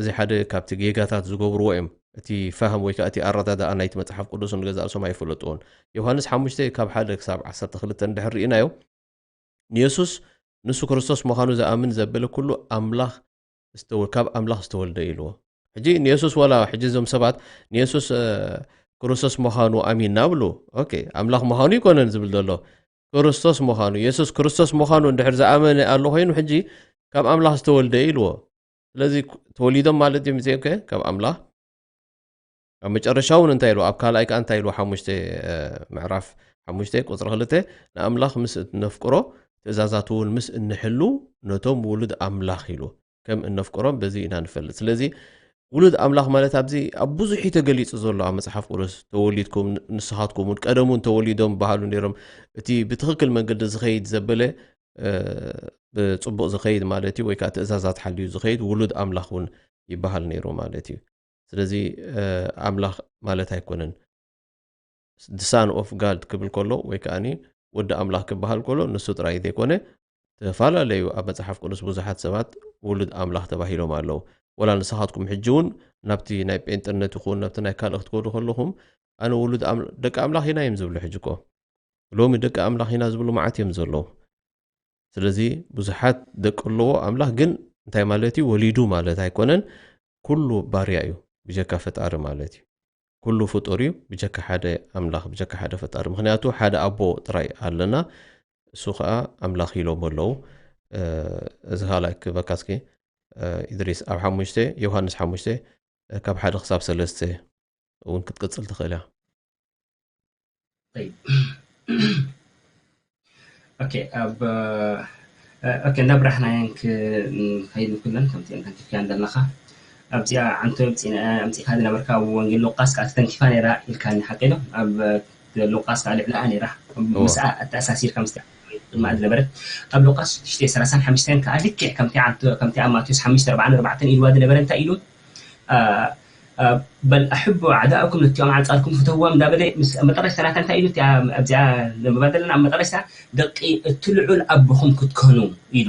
እዚ ሓደ ካብቲ ጌጋታት ዝገብርዎ እዮም። እቲ ፋህም ወይ ከኣ እቲ ኣረዳድኣ ናይቲ መጽሓፍ ቅዱስ ንገዛእ ርእሶም ኣይፈለጥዎን። ዮሃንስ ሓሙሽተ ካብ ሓደ ክሳብ ዓሰርተ ክልተ እንድሕር ርኢናዮ፣ ንየሱስ ንሱ ክርስቶስ ምዃኑ ዝኣምን ዘበለ ኩሉ ኣምላኽ ዝተወ-፣ ካብ ኣምላኽ ዝተወልደ ኢልዎ። ሕጂ ንየሱስ ዋላ ሕጂ እዞም ሰባት ንየሱስ፣ እ፣ ክርስቶስ ምዃኑ ኣሚንና ብሉ። ኦኬ፣ ኣምላኽ ምዃኑ ይኮነን ዝብል ዘሎ። ክርስቶስ ምዃኑ፣ የሱስ ክርስቶስ ምዃኑ እንድሕር ዝኣመነ ኣሎ ኮይኑ ሕጂ ካብ ኣምላኽ ዝተወልደ ኢልዎ። ስለዚ ተወሊዶም ማለት ድዮም እዚኦም ከ ካብ ኣምላኽ? ኣብ መጨረሻ እውን እንታይ ኢልዎ? ኣብ ካልኣይ ከኣ እንታይ ኢልዎ? ሓሙሽተ፣ እ፣ ምዕራፍ ሓሙሽተ ቁጽሪ ክልተ፣ "ንኣምላኽ ምስ እነፍቅሮ ትእዛዛቱ እውን ምስ እንሕሉ ነቶም ውሉድ ኣምላኽ" ኢልዎ። ከም እነፍቅሮም በዚ ኢና ንፈልጥ። ስለዚ ውሉድ ኣምላኽ ማለት ኣብዚ ኣብ ብዙሕ እዩ ተገሊጹ ዘሎ ኣብ መጽሓፍ ቅዱስ። ተወሊድኩም፣ ንስኻትኩም እውን ቀደም እውን ተወሊዶም በሃሉ ነይሮም። እቲ ብትኽክል መንገዲ ዝኸይድ ዘበለ፣ እ፣ ብጽቡቕ ዝኸይድ ማለት እዩ፣ ወይ ከኣ ትእዛዛት ሓልዩ ዝኸይድ ውሉድ ኣምላኽ እውን ይበሃል ነይሩ ማለት እዩ። ስለዚ፣ እ፣ ኣምላኽ ማለት ኣይኮነን። The Son of God ክብል ከሎ ወይ ከኣ ወዲ ኣምላኽ ክበሃል ከሎ ንሱ ጥራይ ዘይኮነ፣ ተፈላለዩ ኣብ መጽሓፍ ቅዱስ ብዙሓት ሰባት ውሉድ ኣምላኽ ተባሂሎም ኣለዉ። ወላ ንስኻትኩም ሕጂ እውን ናብቲ ናይ ጴንጠነት ይኹን ናብቲ ናይ ካልእ ክትከዱ ከለኹም፣ "ኣነ ውሉድ ኣም-፣ ደቂ ኣምላኽ ኢና" እዮም ዝብሉ። ሕጂ እኮ ሎሚ ደቂ ኣምላኽ ኢና ዝብሉ መዓት እዮም ዘለዉ። ስለዚ ብዙሓት ደቂ ኣለዎ ኣምላኽ፣ ግን እንታይ ማለት እዩ? ወሊዱ ማለት ኣይኮነን። ኩሉ ባርያ እዩ፣ ብጀካ ፈጣሪ ማለት እዩ። ኩሉ ፍጡር እዩ፣ ብጀካ ሓደ ኣምላኽ፣ ብጀካ ሓደ ፈጣሪ። ምኽንያቱ ሓደ ኣቦ ጥራይ ኣለና፣ እሱ ኸኣ ኣምላኽ ኢሎም ኣለዉ። እ፣ እዚ ካልኣይ ክበካ እስኪ፣ እ፣ ኢድሪስ፣ ኣብ ሓሙሽተ፣ ዮሃንስ ሓሙሽተ፣ እ፣ ካብ ሓደ ክሳብ ሰለስተ እውን ክትቅጽል ትኽእል እያ። طيب. ኦኬ፣ ኣብ፣ እ፣ ኦኬ፣ እንዳብራህናየን ክንኸይድ ንኩለን ከምቲ ተንኪፍካየን ዘለኻ። ኣብዚኣ ዓንቶ ኣምጺእና-፣ ኣምጺእካ ዝነበርካ ኣብ ወንጌል ሉቃስ ከኣ ተንኪፋ ነይራ ኢልካኒ፣ ሓቂ ዶ? ኣብ ሉቃስ ከኣ ልዕሊኣ ነይራ። እወ። ምስኣ ኣተኣሳሲርካ ምስቲ ቅድማ ዝነበረት ኣብ ሉቃስ ሽዱሽተ ሰላሳን ሓሙሽተን ከኣ ልክዕ ከምቲ ኣብ ከምቲ ኣብ ማቴዎስ ሓሙሽተ ኣርባዓን ኣርባዕተን ኢልዋ ዝነበረ እንታይ ኢሉ? በል ኣሕቡ ኣዕዳእኩም ነቲኦም ዓጻርኩም ፍተዎም እንዳበለ ምስ መጠረሽታ ናታ እንታይ ኢሉ? ኣብዚኣ ንንብባ ዘለና ኣብ መጠረሽታ ደቂ እቲ ልዑል ኣቦኹም ክትኮኑ ኢሉ።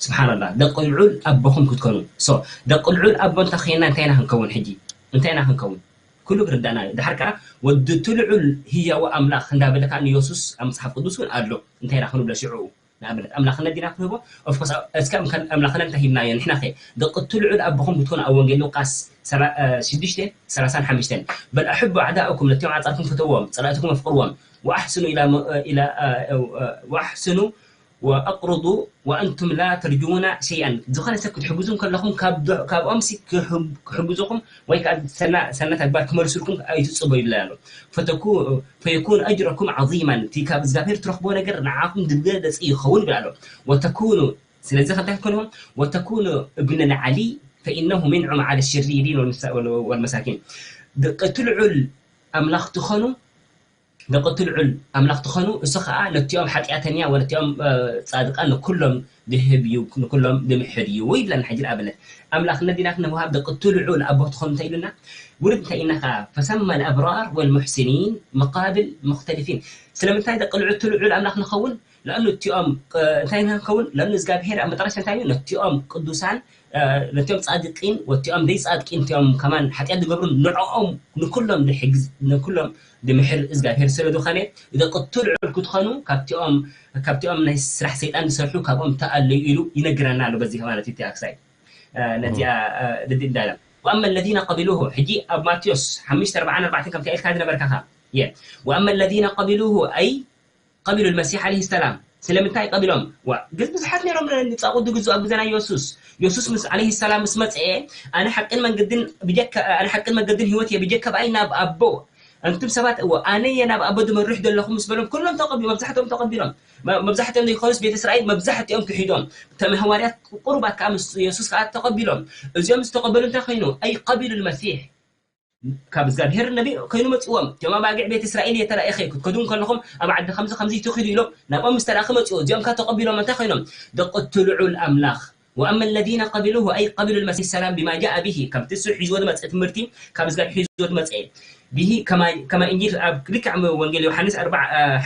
ስብሓንላ ደቂ ልዑል ኣቦኹም ክትኮኑ። ሶ ደቂ ልዑል ኣቦ እንተ ኸይና እንታይ ኢና ክንከውን ሕጂ? እንታይ ኢና ክንከውን? ኩሉ ክርዳእና እዩ። ድሓር ከዓ ወዲ እቲ ልዑል ህያዊ ኣምላኽ እንዳበለ ከዓ ንየሱስ ኣብ መፅሓፍ ቅዱስ እውን ኣሎ። እንታይ ኢና ክንብሎ ሽዑ? ንኣብነት ኣምላኽነት ዲና ክንህቦ? ኦፍኮርስ እስከ ኣምላኽነት እንታይ ሂብናዮ ንሕና ኸ? ደቂ እቲ ልዑል ኣቦኹም ክትኮኑ ኣብ ወንጌል ሉቃስ ሽዱሽተ ሰላሳን ሓሙሽተን በል ኣሕቡ ኣዕዳእኩም ነቲኦም ዓፃርኩም ፍተዎም ጸላእትኩም ኣፍቅርዎም ወኣሕስኑ ኢላ ወኣሕስኑ ወኣቅርዱ ወኣንቱም ላ ተርጅዉና ሸይኣን ዝኾነ ሰብ ክትሕግዙ ከለኹም ካብኦምሲ ክሕግዙኹም ወይ ከዓ ሰና ተግባር ክመልሱልኩም ኣይትፅበዩ ይብለና ኣሎ። ፈየኩኑ ኣጅረኩም ዓዚማን እቲ ካብ እግዚኣብሔር ትረኽቦ ነገር ንዓኹም ዝበለፀ ይኸውን ይብል ኣሎ። ወተኩኑ ስለዚ ከንታይ ክትኮኑ ወተኩኑ እብነ ልዓሊ ፈኢነሁ ምንዑም ዓለ ሽሪሪን ወልመሳኪን ደቂ እቲ ልዑል ኣምላኽ ትኾኑ ደቂ እቲ ልዑል ኣምላኽ ትኾኑ እሱ ከዓ ነቲኦም ሓጢኣተኛ ወነቲኦም ፃድቃን ንኩሎም ድህብ እዩ ንኩሎም ድምሕር እዩ ይብለና። ሕጂ ንኣብነት ኣምላኽነት ዲና ክንወሃብ ደቂ እቲ ልዑል ኣቦ ትኾኑ እንታይ ኢሉና? ውርድ እንታይ ኢልና ከዓ ፈሰማ ልኣብራር ወልሙሕሲኒን መቃብል ሙክተሊፊን። ስለምንታይ ደቂ ልዑል እቲ ልዑል ኣምላኽ ንኸውን? ለእኑ እቲኦም እንታይ ንኸውን? ለእኑ እግዚኣብሔር ኣብ መጠረሻ እንታይ እዩ? ነቲኦም ቅዱሳን ነቲኦም ጻድቂን ወቲኦም ደይ ጻድቂን እቲኦም ከማን ሓጢኣት ዝገብሩ ንዕኦም ንኩሎም ድሕግዝ ንኩሎም ድምሕር እግዚኣብሔር ስለ ዝኾነ ደቂ እቲ ልዑል ክትኾኑ ካብቲኦም ካብቲኦም ናይ ስራሕ ሰይጣን ዝሰርሑ ካብኦም ተኣለዩ ኢሉ ይነግረና ኣሎ። በዚ ማለት እዩ ኣክሳይ ነዚኣ ድዲ እንዳለ ወኣማ ለዚነ ቀቢሉሁ ሕጂ ኣብ ማቴዎስ ሓሙሽተ ኣርባዓን ኣርባዕተን ከምቲ ኢልካ ዝነበርካ ኻ ወኣማ ለዚነ ቀቢሉሁ ኣይ ቀቢሉ ልመሲሕ ዓለይሂ ሰላም። ስለምንታይ ቀቢሎም? ዋ፣ ግዝ ብዙሓት ነይሮም ንጻቑ ድግዙ ኣብ ግዘና የሱስ። የሱስ ምስ ዓለይሂ ሰላም ምስ መጽአ ኣነ ሓቅን መንገድን ብጀካ ኣነ ሓቅን መንገድን ህይወት እየ ብጀካ ብኣይ ናብ ኣቦ እንቱም ሰባት እዎ ኣነ እየ ናብ ኣቦ ድመርሕ ዘለኹም ምስ በሎም ኩሎም ተቐቢሎም መብዛሕትኦም ተቐቢሎም መብዛሕትኦም ዘይኮኑስ ቤተ እስራኤል መብዛሕትኦም ክሒዶም ተመህዋርያት ቁሩባት ከዓ ምስ የሱስ ከዓ ተቐቢሎም እዚኦም ዝተቐበሉ እንታይ ኮይኑ ኣይ ቀቢሉ ልመሲሕ ካብ እግዚኣብሔር ነቢ ኮይኑ መፅዎም እቶም ኣባጊዕ ቤት እስራኤል እየ ተላኢኸ ክትከዱ እንከለኹም ኣብ ዓዲ ከምዚ ከምዚ ይትኽዱ ኢሎም ናብኦም ምስ ተላእኸ መፅዎ እዚኦም ከ ተቐቢሎም እንታይ ኮይኖም ደቂ እቲ ልዑል ኣምላኽ وأما الذين قبلوه أي قبلوا المسيح السلام بما جاء به ከምቲ እሱ ሒዝዎ ዝመፀ ትምህርቲ ካብ እግዚኣብሔር ሒዝዎ ዝመፀ به كما كما إنجيل ኣብ ልክዕ ወንጌል ዮሃንስ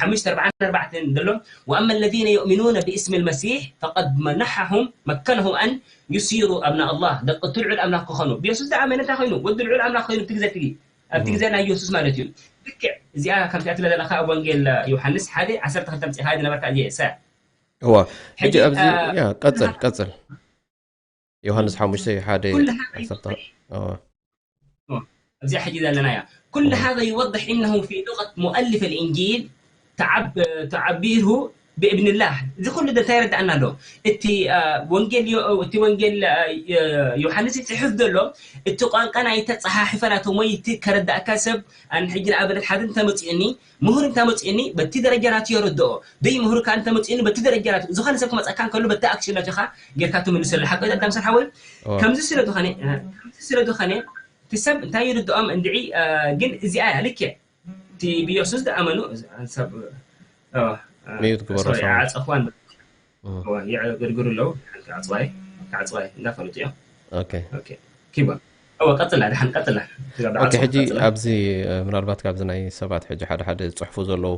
ሓሙሽተ ኣርባዓን ኣርባዕተን ዘሎ وأما الذين يؤمنون باسم المسيح فقد منحهم مكنهم أن يصيروا أبناء الله ደቂ እቲ ልዑል ኣምላኽ ክኾኑ ብየሱስ ዝኣመነ እንታይ ኮይኑ ወዲ ልዑል ኣምላኽ ኮይኑ እቲ ግዜ ትጊ ኣብቲ ግዜ ናይ የሱስ ማለት እዩ ልክዕ እዚኣ ከምቲ ኣትለ ዘለካ ኣብ ወንጌል ዮሃንስ ሓደ ዓሰርተ ክልተ ምፅኢኻ ዝነበርካ እየ ሰ እዋ ሕጂ ኣብዚ ያ ቀፅል ቀፅል ዮሃንስ ሓሙሽተ ሓደ ዓሰርተ እዚኣ ሕጂ ዘለናያ ኩሉ هذا يوضح أنه في لغة مؤلف الإنجيل تعبيره ብእብንላህ እዚ ኩሉ እንታይ ይረዳእና ኣሎ እቲ ወንጌል እቲ ወንጌል ዮሃንስ ይፅሕፍ ዘሎ እቲ ቋንቋ ናይ ተፀሓሒፈ ናቶም ወይ እቲ ከረዳእካ ሰብ ኣነ ሕጂ ንኣብነት ሓደ እንተመፅኡኒ ምሁር እንተመፅኡኒ በቲ ደረጃ ናቱ የረድኦ ደይ ምሁር ከዓ እንተመፅኡኒ በቲ ደረጃ ናቱ ዝኾነ ሰብ ክመፀካ እንከሎ በቲ ኣክሽን ናቱ ኢኻ ጌርካ ትምልሰሉ ሓቂ ኣዳም ሓወይ ከምዚ ስለ ዝኾነ ከምዚ ስለ ዝኾነ እቲ ሰብ እንታይ ይርድኦም እንድዒ ግን እዚኣ እያ ልክዕ እቲ ብየሱስ ዝኣመኑ ሰብ ሚዩት ግበሮ ዓፀኽዋን የዕግርግሩ ኣለዉ ዓፅዋይ ዓፅዋይ እንዳፈለጡ እዮም ኪቦ ቀፅላ ድሓን ቀፅላ ሕጂ ኣብዚ ምናልባት ካብዚ ናይ ሰባት ሕጂ ሓደ ሓደ ዝፅሕፉ ዘለዉ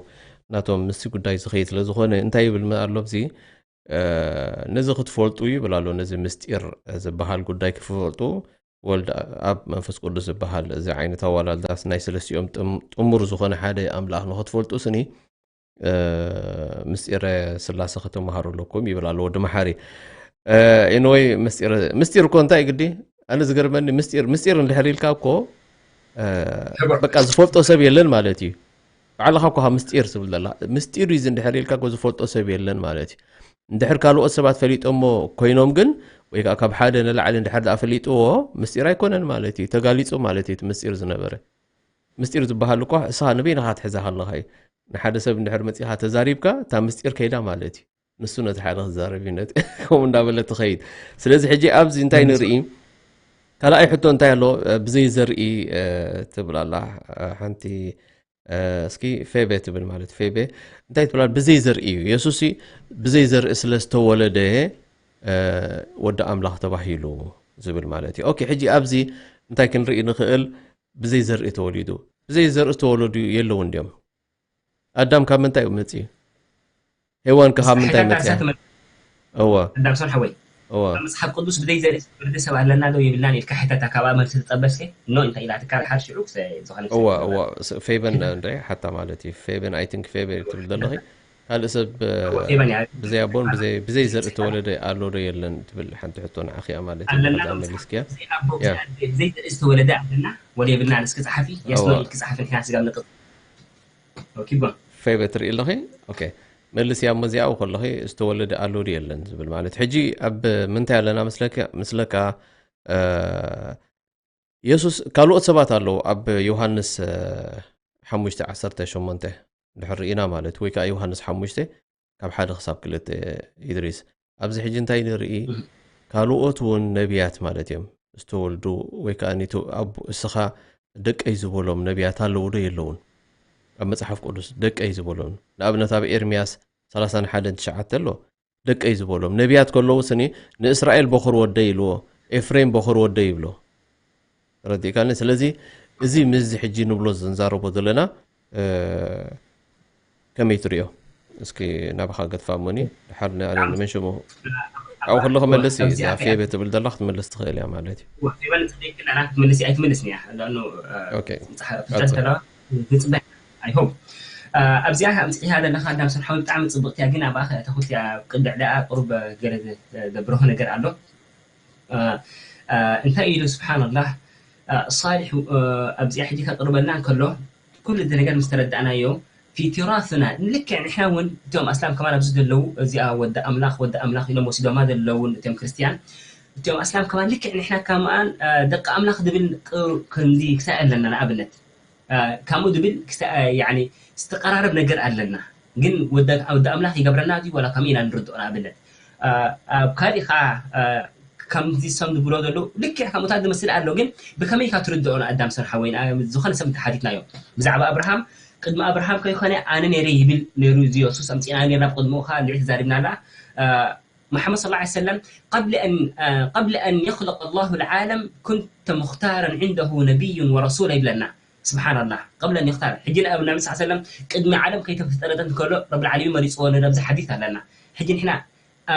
ናቶም ምስቲ ጉዳይ ዝኸይድ ስለ ዝኾነ እንታይ ይብል ኣሎ ኣብዚ ነዚ ክትፈልጡ ይብል ኣሎ ነዚ ምስጢር ዝበሃል ጉዳይ ክፈልጡ ወልድ ኣብ መንፈስ ቅዱስ ዝበሃል እዚ ዓይነት ኣዋላልዳስ ናይ ሰለስቲኦም ጥሙር ዝኾነ ሓደ ኣምላኽ ንኽትፈልጡ ስኒ ምስጢረ ስላሴ ክትመሃሩ ኣለኩም ይብል ኣሎ ወዲ መሓሪ። ኤንወይ ምስጢር ምስጢር እኮ እንታይ ግዲ ኣነ ዝገርመኒ ምስጢር ምስጢር እንድሕር ኢልካ እኮ በቃ ዝፈልጦ ሰብ የለን ማለት እዩ። ባዕልኻ እኮ ምስጢር ትብል ዘላ ምስጢር እዩ እንድሕር ኢልካ እኮ ዝፈልጦ ሰብ የለን ማለት እዩ። እንድሕር ካልኦት ሰባት ፈሊጦሞ ኮይኖም ግን ወይ ከዓ ካብ ሓደ ንላዕሊ እንድሕር ደኣ ፈሊጥዎ ምስጢር ኣይኮነን ማለት እዩ። ተጋሊፁ ማለት እዩ እቲ ምስጢር ዝነበረ። ምስጢር ዝበሃል እኳ እስኻ ንበይንኻ ትሕዛ ከለኻ እዩ። ንሓደ ሰብ እንድሕር መፂኻ ተዛሪብካ እታ ምስጢር ከይዳ ማለት እዩ። ንሱ ነቲ ሓደ ክዛረብ እዩ ነቲ ከምኡ እንዳበለ ትኸይድ። ስለዚ ሕጂ ኣብዚ እንታይ ንርኢ? ካልኣይ ሕቶ እንታይ ኣሎ? ብዘይ ዘርኢ ትብል ኣላ ሓንቲ እስኪ ፌቤ ትብል ማለት ፌቤ እንታይ ትብላል? ብዘይ ዘርኢ እዩ። የሱስ ብዘይ ዘርኢ ስለ ዝተወለደ ወዲ ኣምላኽ ተባሂሉ ዝብል ማለት እዩ። ኦኬ፣ ሕጂ ኣብዚ እንታይ ክንርኢ ንኽእል? ብዘይ ዘርኢ ተወሊዱ። ብዘይ ዘርኢ ዝተወለዱ የለውን ድዮም? ኣዳም ካብ ምንታይ እዩ መጺኡ? ሄዋን ከ ካብ ምንታይ መጺኣ? እወ። ኣዳም ሰን ሓወይ፣ እወ። ኣብ መጽሓፍ ቅዱስ ብዘይ ዘርኢ ዝተወለደ ሰብ ኣለና ዶ የብልናን ኢልካ ሕተታ። ካብኣ መልሲ ትጸበስከ? ኖ እንተ ኢላትካ፣ ድሓር ሽዑ ክሰ-፣ ዝኾነ እወ፣ እወ። ስ-፣ ፌቨን እንደ ሓታ ማለት እዩ። ፌቨን፣ I think ፌቨን ትብል ዘለኺ። ካልእ ሰብ፣ እወ፣ ፌቨን እያ። ብዘይ ኣቦን ብዘይ፣ ብዘይ ዘርኢ ተወለደ ኣሎ ዶ የለን ትብል ሓንቲ ሕቶ ንዓኺ እያ ማለት እዩ። ኣለና ከዛ ዶ መሊስክያ። ብዘይ ኣቦ፣ ያ። ብዘይ ኣደ፣ ብዘይ ዘርኢ ዝተወለደ ኣለና ወላ የብልናን? እስኪ ጸሓፊ። የስ፣ ኖ እወ። ኢልኪ ጸሓፊ፣ ንሕና ስጋብ ንቅጽል። ኦኬ፣ ጎ። ፌቨ ትርኢ ኣለኺ? ኦኬ። መልስ እያ እሞ እዚኣ ከለኺ ዝተወለደ ኣሎ ድዩ የለን ዝብል ማለት። ሕጂ ኣብ ምንታይ ኣለና ምስለካ፣ ምስለካ፣ እ፣ የሱስ ካልኦት ሰባት ኣለዉ ኣብ ዮሃንስ፣ እ፣ ሓሙሽተ ዓሰርተ ሸሞንተ ድሕር ርኢና ማለት፣ ወይ ከኣ ዮሃንስ ሓሙሽተ ካብ ሓደ ክሳብ ክልተ ይድሪስ። ኣብዚ ሕጂ እንታይ ንርኢ? እህ። ካልኦት እውን ነቢያት ማለት እዮም ዝተወልዱ፣ ወይ ከኣ ኒቱ ኣብ እስኻ ደቀይ ዝበሎም ነቢያት ኣለዉ ዶ የለውን? ኣብ መጽሓፍ ቅዱስ ደቀይ ዝበሎም። ንኣብነት ኣብ ኤርምያስ ሰላሳን ሓደን ትሽዓተ ኣሎ፣ ደቀይ ዝበሎም። ነቢያት ከለዉ ስኒ ንእስራኤል በኹር ወደይ ኢልዎ፣ ኤፍሬም በኹር ወደይ ይብሎ። ተረዲእካኒ? ስለዚ እዚ ምስዚ ሕጂ ንብሎ ዝንዛረቦ ዘለና፣ እ፣ ከመይ ትሪኦ? እስኪ ናባኻ ገድፋ እሞኒ፣ ድሓር ን-፣ ኣነ ንመን ሽሙ? ኣብኡ ከሎ ክመልስ እዩ። ኣብዚ እዛ ኣትያ ፌበ ትብል ዘላ ክትመልስ ትኽእል እያ ማለት እዩ። እዋ፣ ፌበ ንጽበየኪ ኣለና፣ ክትመልስ እያ፣ ኣይትመልስን እያ። ለኣኑ፣ እ፣ ኦኬ። ምጽሓ-፣ ቀጽል። ፍልጠት ከለዋ ንጽበያ። I hope። እ፣ ኣብዚኣ ኣምጽእያ ዘለኻ ኣዳም ሰን ሓወይ ብጣዕሚ ጽብቕቲ እያ፣ ግን ኣብኣ ከ-፣ ተኹት እያ፣ ቅድዕ ደኣ ቁሩብ ገለ ዘ-፣ ዘብርሆ ነገር ኣሎ። እ፣ እ፣ እንታይ ኢሉ ስብሓንላህ፣ እ፣ ሳሊሕ፣ እ፣ ኣብዚኣ ሕጂ ከቕርበልና እንከሎ፣ ኩሉ እቲ ነገር ምስ ተረዳእናዮ፣ ፊ ቲራትና፣ ልክዕ ንሕና እውን እቶም ኣስላም ከማን ኣብዚ ዘለዉ፣ እዚኣ ወዲ ኣምላኽ፣ ወዲ ኣምላኽ ኢሎም ወሲዶማ ዘለዉ እቶም ክርስትያን፣ እቶም ኣስላም ከማን ልክዕ ንሕና ከማን፣ እ፣ ደቂ ኣምላኽ ዝብል ቅ-፣ ክንዲ ክሳይ ኣለና፣ ንኣብነት። እ፣ ከምኡ ዝብል ክሳ-፣ እ፣ ያዕኒ ዝተቐራረብ ነገር ኣለና። ግን ወደ-፣ ወዲ ኣምላኽ ይገብረና ድዩ ዋላ ከምኡ ኢና ንርድኦ? ንኣብነት፣ እ፣ ኣብ ካሊእ ኸዓ፣ እ፣ ከምዚ ሰም ዝብሎ ዘለዉ ልክዕ ከምኡታት ዝመስል ኣሎ። ግን ብኸመይ ኢኻ ትርድኦ ንኣዳም ሰን ሓወይ? ን-፣ ዝኾነ ሰብ እንተሓቲትናዮ ብዛዕባ ኣብርሃም፣ ቅድሚ ኣብርሃም ከይኮነ ኣነ ነይረ ይብል ነይሩ እዚ የሱስ። ኣምጺእና ነይርና ብቅድሚኡ ኸዓ እንድዒ ተዛሪብና ኣላ። እ፣ محمد صلى الله عليه وسلم قبل أن، آه، قبل أن يخلق الله العالم كنت مختارا عنده نبيا ورسولا ይብለና። ስብሓንላህ። قبل أن يختار። ሕጂ ንኣብነት ሰለላሁ ዐለይሂ ወሰለም ቅድሚ ዓለም ከይተፈጠረት እንከሎ ረብል ዓለሚን መሪጽዎ ነይሩ ኣብዚ ሓዲስ ኣለና። ሕጂ ንሕና፣ አ፣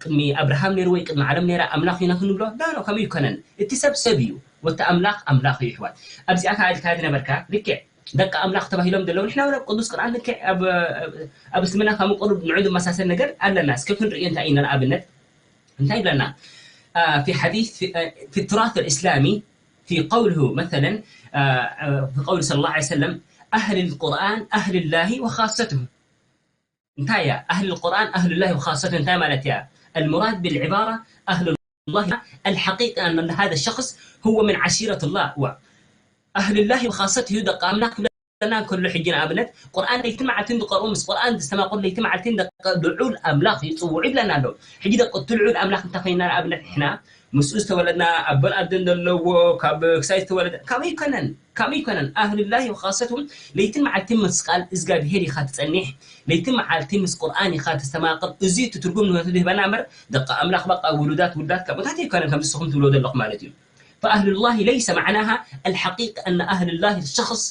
ቅድሚ ኣብርሃም ነይሩ ወይ ቅድሚ ዓለም ነይራ ኣምላኽ ኢና ክንብሎ? ላ፣ ላ፣ ከምኡ ኣይኮነን። እቲ ሰብ ሰብ እዩ። ወቲ ኣምላኽ ኣምላኽ እዩ፣ ኣሕዋት። ኣብዚኣ ከኣ ኢልካ ዝነበርካ ልክዕ ደቂ ኣምላኽ ተባሂሎም ዘለዉ ንሕና እውን ኣብ ቅዱስ ቁርኣን ልክዕ ኣብ፣ ኣብ እስልምና ከምኡ ቅሩብ ንዑ ዝመሳሰል ነገር ኣለና። እስከ ክንርእዮ እንታይ ኢና ንኣብነት እንታይ ይብለና? آه، في حديث في، آه، في التراث الإسلامي في قوله مثلًا، آه، آه، في قول صلى الله عليه وسلم: أهل القرآن أهل الله وخاصته. انتهى. أهل القرآن أهل الله وخاصته. انتهى معناتها. المراد بالعبارة أهل الله، الحقيقة أن هذا الشخص هو من عشيرة الله و أهل الله وخاصته دق أملاك ለና እንከሎ ሕጂ ንኣብነት ቁርኣን ለይትን መዓልትን ዝቐርኡ ምስ ቁርኣን ዝስተማቕሩ ለይትን መዓልትን ደቂ ልዑል ኣምላኽ ይጽውዑ ይብለና ኣሎ። ሕጂ ደቂ እቲ ልዑል ኣምላኽ እንታይ ኮይንና ንኣብነት ንሕና ምስኡ ዝተወለድና ኣቦን ኣደን ዘለዎ ካብ ክሳይ ዝተወለደ ካበይ ይኮነን ካበይ ይኮነን ኣህልላሂ ወኻሰቱ ለይትን መዓልትን ምስ ቃል እዝጋብሄር ኢኻ ትጸኒሕ ለይትን መዓልትን ምስ ቁርኣን ኢኻ ተስተማቕር እዚ እቲ ትርጉም ንህይወቱ ዝህበና እምበር ደቂ ኣምላኽ በቃ ውሉዳት ውሉዳት ከምኡታት ኣይኮነን ከምዚ ንስኹም ትብልዎ ዘለኹም ማለት እዩ። فأهل الله ليس معناها الحقيقة أن أهل الله الشخص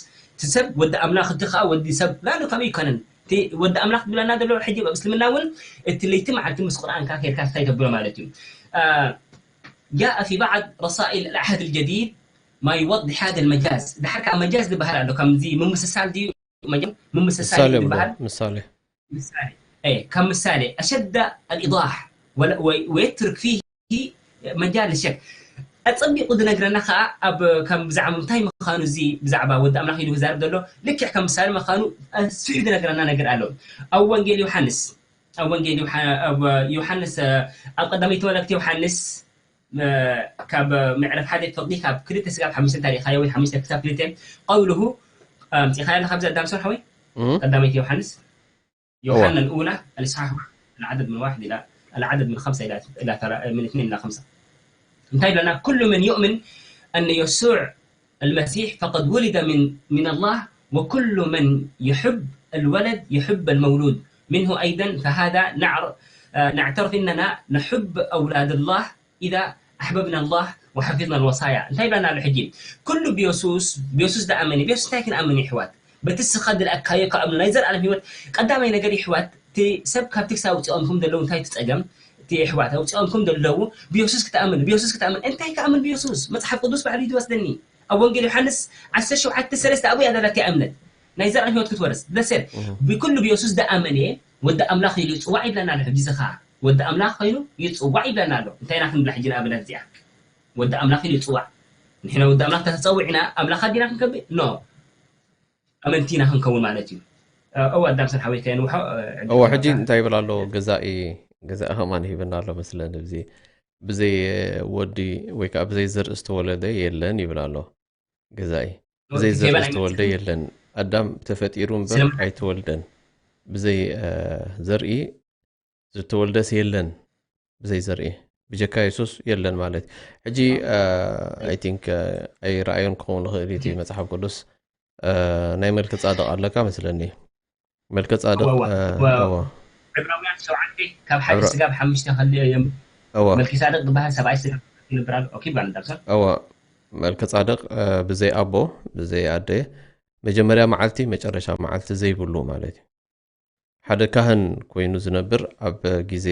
ትሰብ ወዲ ኣምላኽ እቲ ኸኣ ወዲ ሰብ ላሉ ከመይ ይኮነን እቲ ወዲ ኣምላኽ ትብለና ዘሎ ሕጂ ኣብ እስልምና እውን እቲ ለይቲ መዓልቲ ምስ ቁርኣንካ ኬድካ እንታይ ተብሎ ማለት እዩ جاء في بعض رسائل العهد الجديد ما يوضح هذا المجاز ድሓር ከኣ መጃዝ ዝበሃል ኣሎ ከምዚ ምምስሳል ድዩ ምምስሳል ምሳሌ ብሎ ዝበሃል ምሳሌ ምሳሌ ከም ምሳሌ أشد الإيضاح ويترك فيه مجال للشك ኣጸቢቑ ዝነግረና ከዓ ኣብ ከም ብዛዕባ እንታይ ምዃኑ እዚ ብዛዕባ ወዲ ኣምላኽ ኢሉ ክዛረብ ዘሎ ልክዕ ከም ምሳሌ ምዃኑ ኣስፊሑ ዝነግረና ነገር ኣሎ ኣብ ወንጌል ዮሃንስ ኣብ ወንጌል ዮሃንስ ኣብ ቀዳመይቲ መልእክቲ ዮሃንስ ካብ ምዕራፍ ሓደ ፈቕዲ ካብ ክልተ ስጋብ ሓሙሽተ እንታይ ርኢኻዮ ወይ ሓሙሽተ ክሳብ ክልተ ቀውልሁ ኣምፂኻዮ ኣለካ ብዛ ኣዳም ሰርሖ ወይ ቀዳመይቲ ዮሃንስ يوحنا الأولى الإصحاح العدد من واحد إلى العدد من خمسة إلى إلى من اثنين إلى خمسة. انتهى لنا كل من يؤمن أن يسوع المسيح فقد ولد من من الله وكل من يحب الولد يحب المولود منه أيضا، فهذا نعر-، آه، نعترف أننا نحب أولاد الله إذا أحببنا الله وحفظنا الوصايا. እንታይ ይብለና ኣሎ ሕጂ? ኩሉ ብየሱስ፣ ብየሱስ ዝኣመነ፣ ብየሱስ እንታይ ክንኣምን ይሕዋት? በቲ ስኻ ዝለኣካዮ ከኣምኑ ናይ ዘልኣለም ህይወት። ቀዳማይ ነገር ይሕዋት፣ እቲ ሰብ ካብ ትግሳ ኣውፅኦምኩም ዘለዉ እንታይ ትፀገም? እቲ ይሕዋት ኣውፅኦምኩም ዘለዉ ብየሱስ ክትኣምን፣ ብየሱስ ክትኣምን። እንታይ ክኣምን ብየሱስ? መፅሓፍ ቅዱስ ባዕሉ እዩ ዝወስደኒ። ኣብ ወንጌል ዮሃንስ ዓሰርተ ሸውዓተ ሰለስተ ኣብኡ እያ ዘላትያ እምነት ናይ ዘልኣለም ህይወት ክትወርስ ደሴት። ብኩሉ ብየሱስ ዝኣመነ ወዲ ኣምላኽ ኢሉ ይፅዋዕ ይብለና ኣሎ። ሕጂ እዚ ኸዓ ወዲ ኣምላኽ ኮይኑ ይፅዋዕ ይብለና ኣሎ። እንታይ ኢና ክንብላ ሕጂ ንኣብነት እዚኣ? ወዲ ኣምላኽ ኢሉ ይፅዋዕ። ንሕና ወዲ ኣምላኽ ተተፀዊዕና ኣምላኽ ኣዲና ክንከብእ ኖ፣ ኣመንቲ ኢና ክንከውን ማለት እዩ። እወ ኣዳም ሰን ሓወይ ከየንውሖ። እወ ሕጂ እንታይ ይብል ኣሎ? ገዛኢ ገዛኢ ከማን ሂብና ኣሎ መስለን። እዚ ብዘይ ወዲ ወይ ከዓ ብዘይ ዘርኢ ዝተወለደ የለን ይብል ኣሎ። ገዛኢ ብዘይ ዘርኢ ዝተወልደ የለን። ኣዳም ተፈጢሩ እምበር ኣይተወልደን። ብዘይ ዘርኢ ዝተወልደስ የለን። ብዘይ ዘርኢ ብጀካ የሱስ የለን ማለት። ሕጂ I think ኣይረኣዮን ክኸውን ይኽእል እቲ መጽሓፍ ቅዱስ። ናይ መልከ ጻድቕ ኣለካ መስለኒ። መልከ ጻድቕ ዕብራውያን ሸውዓተ ካብ ሓደ ስጋብ ሓሙሽተ ከልዮ እዮም። መልኪ ጻድቕ ዝበሃል ሰብኣይ ስጋ ይነብር ኣሎ። ኦኬ ባል እንዳብሰር እወ። መልከ ጻድቕ ብዘይ ኣቦ ብዘይ ኣደ መጀመርያ መዓልቲ መጨረሻ መዓልቲ ዘይብሉ ማለት እዩ። ሓደ ካህን ኮይኑ ዝነብር ኣብ ግዜ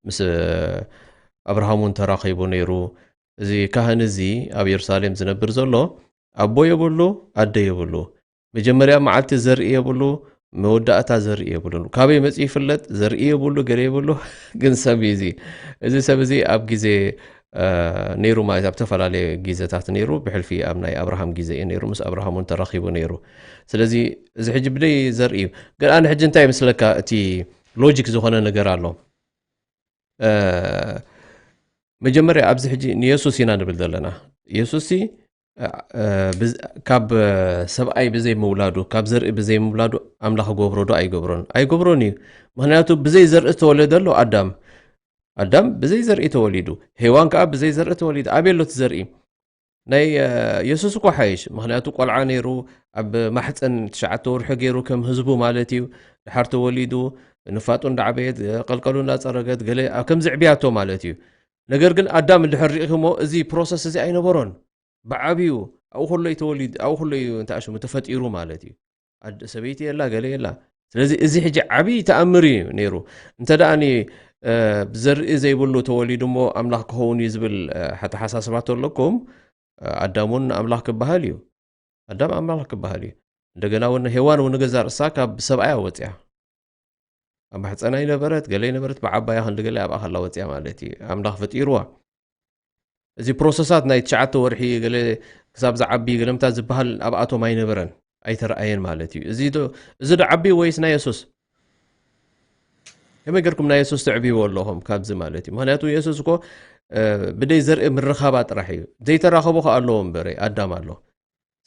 ምስ ኣብርሃም እውን ተራኺቡ ነይሩ። እዚ ካህን እዚ ኣብ የሩሳሌም ዝነብር ዘሎ ኣቦ የብሉ፣ ኣደ የብሉ። መጀመርያ መዓልቲ ዘርኢ የብሉ፣ መወዳእታ ዘርኢ የብሉን። ካበይ መጺኡ ይፍለጥ? ዘርኢ የብሉ፣ ገለ የብሉ፣ ግን ሰብ እዩ እዚ። እዚ ሰብ እዚ ኣብ ግዜ ነይሩ ማለት ኣብ ዝተፈላለየ ግዜታት ነይሩ። ብሕልፊ ኣብ ናይ ኣብርሃም ግዜ እዩ ነይሩ። ምስ ኣብርሃም እውን ተራኺቡ ነይሩ። ስለዚ እዚ ሕጂ ብደይ ዘርኢ እዩ። ግን ኣነ ሕጂ እንታይ ይመስለካ እቲ ሎጂክ ዝኾነ ነገር ኣሎ። መጀመርያ ኣብዚ ሕጂ ንየሱስ ኢና ንብል ዘለና። የሱስ ካብ ሰብኣይ ብዘይ ምውላዱ ካብ ዘርኢ ብዘይ ምውላዱ ኣምላኽ ገብሮ ዶ ኣይገብሮን? ኣይገብሮን እዩ። ምክንያቱ ብዘይ ዘርኢ ዝተወለደ ኣሎ ኣዳም። ኣዳም ብዘይ ዘርኢ ተወሊዱ፣ ሄዋን ከዓ ብዘይ ዘርኢ ተወሊዱ። ኣበይ ኣሎ እቲ ዘርኢ? ናይ የሱስ እኮ ሓይሽ። ምክንያቱ ቆልዓ ነይሩ፣ ኣብ ማሕፀን ትሽዓተ ወርሒ ገይሩ ከም ህዝቡ ማለት እዩ። ድሓር ተወሊዱ፣ ንፋጡ እንዳዓበየት ቀልቀሉ እንዳፀረገት ገለ ከምዚ ዕብያቶ ማለት እዩ። ነገር ግን ኣዳም እንድሕር ሪኢኽሞ እዚ ፕሮሰስ እዚ ኣይነበሮን። ብዓብዩ ኣብኡ ከሎ እዩ ተወሊዱ፣ ኣብኡ ከሎ እዩ እንታይ ሽሙ ተፈጢሩ ማለት እዩ። ኣደ ሰበይቲ የላ ገለ የላ። ስለዚ እዚ ሕጂ ዓብዪ ተኣምር እዩ ነይሩ። እንተ ደኣ ብዘርኢ ዘይብሉ ተወሊዱ እሞ ኣምላኽ ክኸውን እዩ ዝብል ኣተሓሳስባ ተለኩም ኣዳም እውን ኣምላኽ ክበሃል እዩ። ኣዳም ኣምላኽ ክበሃል እዩ። እንደገና እውን ሄዋን እውን ገዛ ርእሳ ካብ ሰብኣያ ወፅያ። ኣብ ማሕፀና ይነበረት ገለ ይነበረት ብዓባያ ክንዲ ገለ ኣብኣ ከላ ወፅያ ማለት እዩ። ኣምላኽ ፈጢርዋ። እዚ ፕሮሰሳት ናይ ትሽዓተ ወርሒ ገለ ክሳብ ዝዓቢ ገለምታት ዝበሃል ኣብኣቶም ኣይነበረን ኣይተረኣየን ማለት እዩ። እዚ ዶ ዓቢ ወይስ ናይ የሱስ? ከመይ ገርኩም ናይ የሱስ ትዕብይዎ ኣለኹም ካብዚ ማለት እዩ። ምክንያቱ የሱስ እኮ ብደይ ዘርኢ ምርኻባ ጥራሕ እዩ። ዘይተራኸቡ ከ ኣለዎ እምበረ ኣዳም ኣሎ።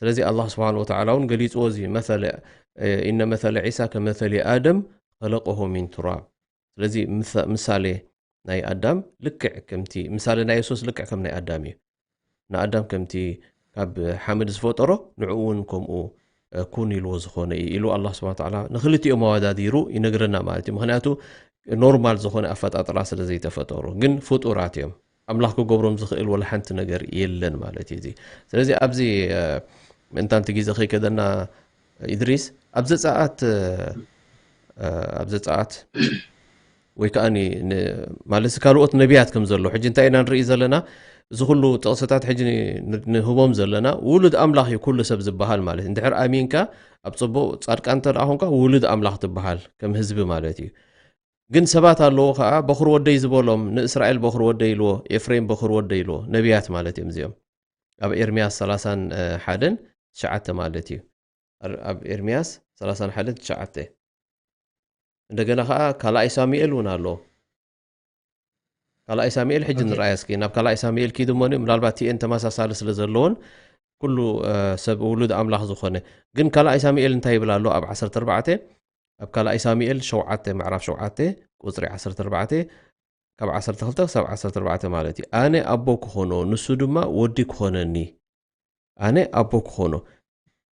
ስለዚ ኣላህ ስብሓን ወተዓላ እውን ገሊፅዎ እዚ መሰለ ኢነ መሰለ ዒሳ ከመሰሊ ኣደም ከለቀሁ ሚን ቱራብ። ስለዚ ምሳሌ ናይ ኣዳም ልክዕ ከምቲ ምሳሌ ናይ የሱስ ልክዕ ከም ናይ ኣዳም እዩ። ንኣዳም ከምቲ ካብ ሓመድ ዝፈጠሮ ንዕኡ እውን ከምኡ ኩን ኢልዎ ዝኾነ እዩ ኢሉ ኣላህ ስብሓን ወተዓላ ንክልቲኦም ኣወዳዲሩ ይነግረና ማለት እዩ። ምክንያቱ ኖርማል ዝኾነ ኣፈጣጥራ ስለ ዘይተፈጠሩ ግን ፍጡራት እዮም። ኣምላኽ ክገብሮም ዝኽእል ወላ ሓንቲ ነገር የለን ማለት እዩ። እዚ ስለዚ ኣብዚ ምእንታንቲ ግዜ ከይከደና ኢድሪስ ኣብ ዘፀኣት ኣብ ዘፀኣት ወይ ከዓ ማለት ካልኦት ነቢያት ከም ዘሎ ሕጂ እንታይ ኢና ንርኢ ዘለና? እዚ ኩሉ ጥቕስታት ሕጂ ንህቦም ዘለና ውሉድ ኣምላኽ እዩ ኩሉ ሰብ ዝበሃል ማለት እንድሕር ኣሚንካ ኣብ ፅቡቕ ፃድቃን እንተ ደኣ ኮንካ ውሉድ ኣምላኽ ትበሃል ከም ህዝቢ ማለት እዩ። ግን ሰባት ኣለዉ ከዓ በኹሪ ወደይ ዝበሎም ንእስራኤል በኹሪ ወደይ ኢልዎ ኤፍሬም በኹሪ ወደይ ኢልዎ ነቢያት ማለት እዮም እዚኦም። ኣብ ኤርምያስ ሰላሳን ሓደን ትሽዓተ ማለት እዩ። ኣብ ኤርምያስ ሰላሳን ሓደን ትሽዓተ እንደገና ከዓ ካልኣይ ሳሙኤል እውን ኣሎ። ካልኣይ ሳሙኤል ሕጂ ንርኣያ እስኪ ናብ ካልኣይ ሳሙኤል ኪድ እሞ ምናልባት ቲኤን ተመሳሳሊ ስለ ዘለዎን ኩሉ ሰብ ውሉድ ኣምላኽ ዝኾነ ግን ካልኣይ ሳሙኤል እንታይ ይብል ኣሎ ኣብ ዓሰርተ ኣርባዕተ ኣብ ካልኣይ ሳሙኤል ሸውዓተ ምዕራፍ ሸውዓተ ቁፅሪ ዓሰርተ ኣርባዕተ ካብ ዓሰርተ ክልተ ክሳብ ዓሰርተ ኣርባዕተ ማለት እዩ። ኣነ ኣቦ ክኾኖ ንሱ ድማ ወዲ ክኾነኒ። ኣነ ኣቦ ክኾኖ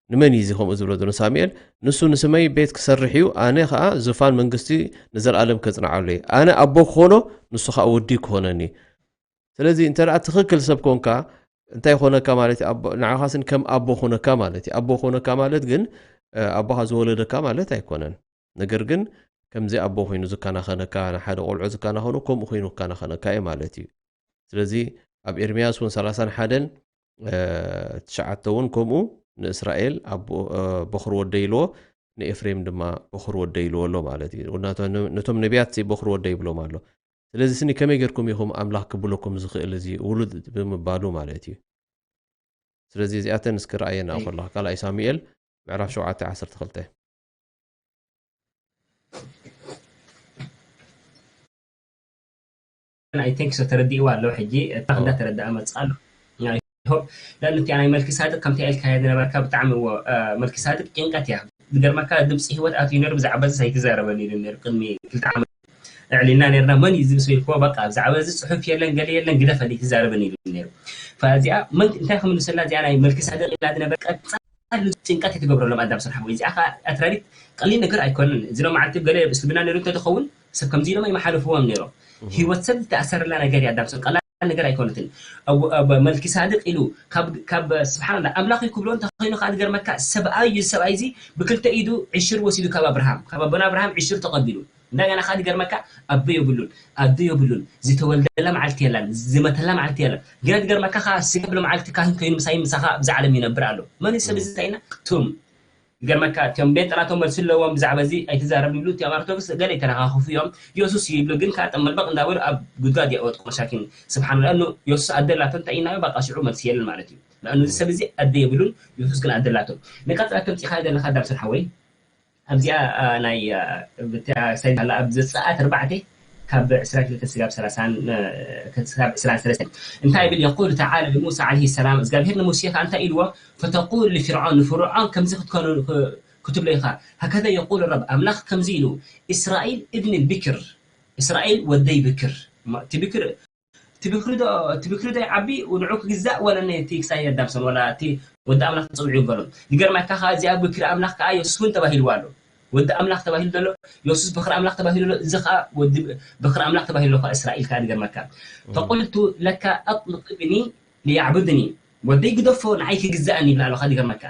ንመን እዩ እዚ ከምኡ ዝብሎ ዘሎ ሳሙኤል? ንሱ ንስመይ ቤት ክሰርሕ እዩ፣ ኣነ ኸዓ ዙፋን መንግስቲ ንዘለኣለም ከጽንዓሉ እየ። ኣነ ኣቦ ክኾኖ፣ ንሱ ኸዓ ወዲ ክኾነኒ። ስለዚ እንተ ደኣ ትኽክል ሰብ ኮንካ፣ እንታይ ኮነካ ማለት እዩ? ኣቦ-፣ ንዓኻስን ከም ኣቦ ኮነካ ማለት እዩ። ኣቦ ኮነካ ማለት ግን፣ እ፣ ኣቦኻ ዝወለደካ ማለት ኣይኮነን። ነገር ግን ከምዚ ኣቦ ኮይኑ ዝከናኸነካ፣ ንሓደ ቆልዑ ዝከናኸኖ ከምኡ ኮይኑ ክከናኸነካ እዩ ማለት እዩ። ስለዚ ኣብ ኤርምያስ እውን ሰላሳን ሓደን፣ እ፣ ትሽዓተ እውን ከምኡ ንእስራኤል ኣቦ-፣ እ፣ በኹሪ ወደይ ኢልዎ፣ ንኤፍሬም ድማ በኹሪ ወደይ ኢልዎ ኣሎ ማለት እዩ። ነቶም፣ ነቶም ነቢያት በኹሪ ወደይ ይብሎም ኣሎ። ስለዚ ስኒ ከመይ ጌርኩም ኢኹም ኣምላኽ ክብለኩም ዝኽእል እዚ ውሉድ ብምባሉ ማለት እዩ? ስለዚ እዚኣተን እስኪ ረኣየና እይ። ከለኻ ካልኣይ ሳሙኤል ምዕራፍ ሸውዓተ ዓሰርተ ክልተ። I think so ተረዲእዋ ኣለዉ። ሕጂ እታ ኦ። እንዳተረድኣ መጽእ ኣሎ። I hope። ለእኑ እቲኣ ናይ መልኪሳድቅ ከምቲ ኢልካዮ ዝነበርካ ብጣዕሚ እዎ፣ እ፣ መልኪሳድቅ ጭንቀት እያ። ዝገርመካ ድምፂ ህይወት ኣትዩ ነይሩ፣ ብዛዕባ እዚ ኣይትዛረበን ኢሉ ነይሩ። ቅድሚ ክልተ ዓመት እዕሊና ነይርና። መን እዩ እዚ ምስ በልክዎ፣ በቃ ብዛዕባ እዚ ፅሑፍ የለን፣ ገለ የለን፣ ግደፈ፣ ኣይትዛረበን ኢሉ ነይሩ። ፈዚኣ መን፣ እንታይ ክምልሰላ እዚኣ ናይ መልኪሳድቅ ኢላ ዝነበረ ቀፃሊ ጭንቀት ኣይትገብረሎም ኣዳም ስራሕ ወይ። እዚኣ ከዓ ኣትራዲት ቀሊል ነገር ኣይኮነን። እዚ ሎማዓንቲ ገለ እስልምና ነይሩ እንተዝኸውን ሰብ ከምዚ ኢሎም ኣይመሓለፍዎም ነይሮም። እህ። ህይወት ሰብ ዝተኣሰረላ ነገር እያ ኣዳም ሰብ ቀላል ነገር ኣይኮነትን። ኣብ፣ ኣብ መልኪሳድቅ ኢሉ ካብ፣ ካብ ስብሓንላ ኣምላኽ እዩ ክብሎ እንተኾይኑ ከዓ ዝገርመካ ሰብኣይ እዩ። እዚ ሰብኣይ እዚ ብክልተ ኢዱ ዕሽር ወሲዱ ካብ ኣብርሃም፣ ካብ ኣቦና ኣብርሃም ዕሽር ተቐቢሉ። እንደገና ከዓ ዝገርመካ ኣቦ የብሉን፣ ኣዶ የብሉን፣ ዝተወልደላ መዓልቲ የላን፣ ዝመተላ መዓልቲ የላን። ግና ዝገርመካ ከዓ ስጋብ ሎመዓልቲ ካህን ኮይኑ ምሳይ ምሳኻ ኣብዚ ዓለም ይነብር ኣሎ። መን እዩ ሰብ እዚ እንታይ ኢና? ቱም ይገርመካ እቲኦም ቤንጠ ናቶም መልሲ ኣለዎም ብዛዕባ እዚ ኣይትዛረብ ይብሉ፣ እቲኦም ኦርቶዶክስ ገለ ይተነኻኽፉ እዮም። የሱስ ይብሉ ግን ከዓ ጠመልበቕ እንዳበሉ ኣብ ጉድጓድ የወጥቁ መሳኪን። ስብሓን ለኣኑ የሱስ ኣደ ኣላቶ እንታይ ኢልናዮ በቃ ሽዑ መልሲ የለን ማለት እዩ። ለኣኑ እዚ ሰብ እዚ ኣደ የብሉን፣ የሱስ ግን ኣደ ኣላቶ። ንቀፅላ ተምፂኻዮ ዘለካ ዳምሰን ሓወይ ኣብዚኣ አ፣ ናይ አ፣ ብታ- ሳይት ኣላ ኣብ ዘፀኣት ኣርባዕተ ካብ ዕስራን ክልተን ስጋብ ሰላሳን እ፣ ክሳብ ዕስራን ሰለስተን እንታይ ይብል የቁል ተዓላ ንሙሳ ዓለይሂ ሰላም እግዚኣብሔር ንሙሴ ከዓ እንታይ ኢልዎ ፈተቁል ንፍርዖን ንፍርዖን ከምዚ ክትኮኑ ክ- ክትብሎ ኢኻ ሃከዘ የቁል ረብ ኣምላኽ ከምዚ ኢሉ እስራኤል እብኒ ብክር እስራኤል ወደይ ብክር ማ- እቲ ብክር እቲ ብክሪ ዶ እቲ ብክሪ ዶ ይዓቢ ንዑ ክግዛእ ወላ ነቲ ክሳይ ኣዳምሰን ወላ እቲ ወዲ ኣምላኽ ተፀውዒ በሎም ዝገርመካ ከዓ እዚኣ ብክሪ ኣምላኽ ከዓ የሱስ እውን ተባሂልዋ ኣሎ ወዲ ኣምላኽ ተባሂሉ ዘሎ የሱስ በኽሪ ኣምላኽ ተባሂሉ ኣሎ እዚ ከዓ ወዲ በኽሪ ኣምላኽ ተባሂሉ ኣሎ ከዓ እስራኤል ከዓ ዝገርመካ ፈቁልቱ ለካ ኣጥልቅ ብኒ ሊያዕቡድኒ ወደይ ግደፎ ንዓይ ክግዛእኒ ይብላ ኣለካ ዝገርመካ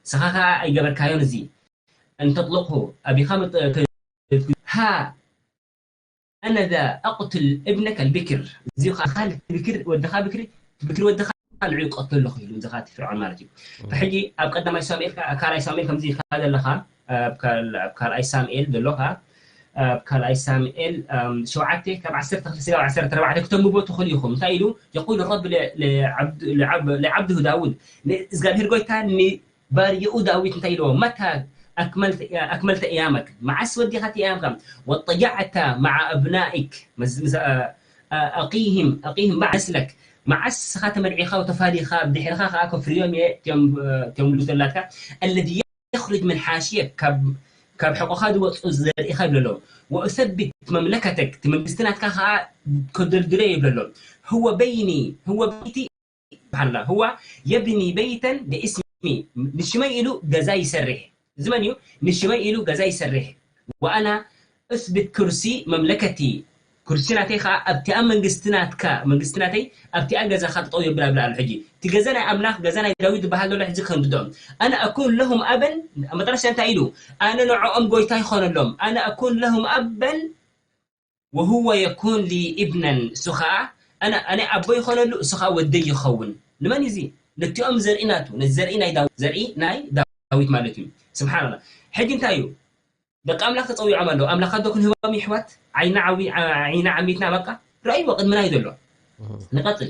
ስኻ ከዓ ኣይገበርካዮን እዚ እንተጥልቅሁ ኣቢኻ ሃ أنا ذا أقتل ابنك البكر እዚ ኻል ብክር ወድኻ ብክሪ ብክሪ ወድኻ ንዑ ይቀትሎ ኣለኹ ኢሉ እዚ ኻቲ ፍርዖን ማለት እዩ ሕጂ ኣብ ቀዳማይ ሳሙኤል ካልኣይ ሳሙኤል ከምዚ ኢልካ ዘለኻ ኣብ ካልኣይ ሳሙኤል ዘሎ ኸዓ ኣብ ካልኣይ ሳሙኤል ሸውዓተ ካብ ዓሰርተ ክልተ ስጋብ ዓሰርተ ኣርባዕተ ክተንብቦ ትኽእሉ ኢኹም እንታይ ኢሉ የቁል ረብ ለዓብድሁ ዳውድ እግዚኣብሔር ጎይታ ባርየኡ ዳዊት እንታይ ኢልዎ መታ ኣክመልተ እያመክ መዓስ ወዲኻ እቲ እያምካ ወጠጃዕታ መዓ ኣብናኢክ ኣቂህም ኣቂህም ባዕስለክ መዓስ ስኻ ተመርዒኻ ተፋሊኻ ብድሕርኻ ከዓ ከፍርዮም እየ እቶም ልብስ ዘላትካ الذي يخرج من حاشيك ካብ ካብ ሕቆኻ ዝወፁ ዘርእኻ ይብሎ ኣሎ ወእሰቢት መምለከተክ እቲ መንግስቲ ናትካ ከዓ ከደልድሎ ይብሎ ኣሎ هو بيني هو بيتي سبحان الله هو يبني بيتا باسمي ንሽመይ ኢሉ ገዛ ይሰርሕ እዚ መን እዩ ንሽመይ ኢሉ ገዛ ይሰርሕ وأنا أثبت كرسي مملكتي ኩርሲ ናተይ ከዓ ኣብቲኣ መንግስቲ ናትካ መንግስቲ ናተይ ኣብቲኣ ገዛኻ ጠጠው የብል ኣብላ ኣሎ ሕጂ እቲ ገዛ ናይ ኣምላኽ ገዛ ናይ ዳዊት ዝበሃል ዘሎ ሕጂ ከንድዶም أنا أكون لهم أبا መጠረሻ እንታይ ኢሉ ኣነ ንዕኦም ጎይታ ይኾነሎም أنا أكون لهم أبا وهو يكون لي ابنا እሱ ከዓ ኣነ ኣነ ኣቦ ይኾነሉ እሱ ከዓ ወደይ ይኸውን ንመን እዚ ነቲኦም ዘርኢ ናቱ ነቲ ዘርኢ ናይ ዳዊት ዘርኢ ናይ ዳዊት ማለት እዩ ስብሓንላ ሕጂ እንታይ እዩ ደቂ ኣምላኽ ተፀዊዖም ኣለዉ ኣምላኽ ዶ ክንህቦም ይሕዋት ዓይና ዓይና ዓሚትና በቃ ረእይዎ ቅድምና እዩ ዘሎ ንቐፅል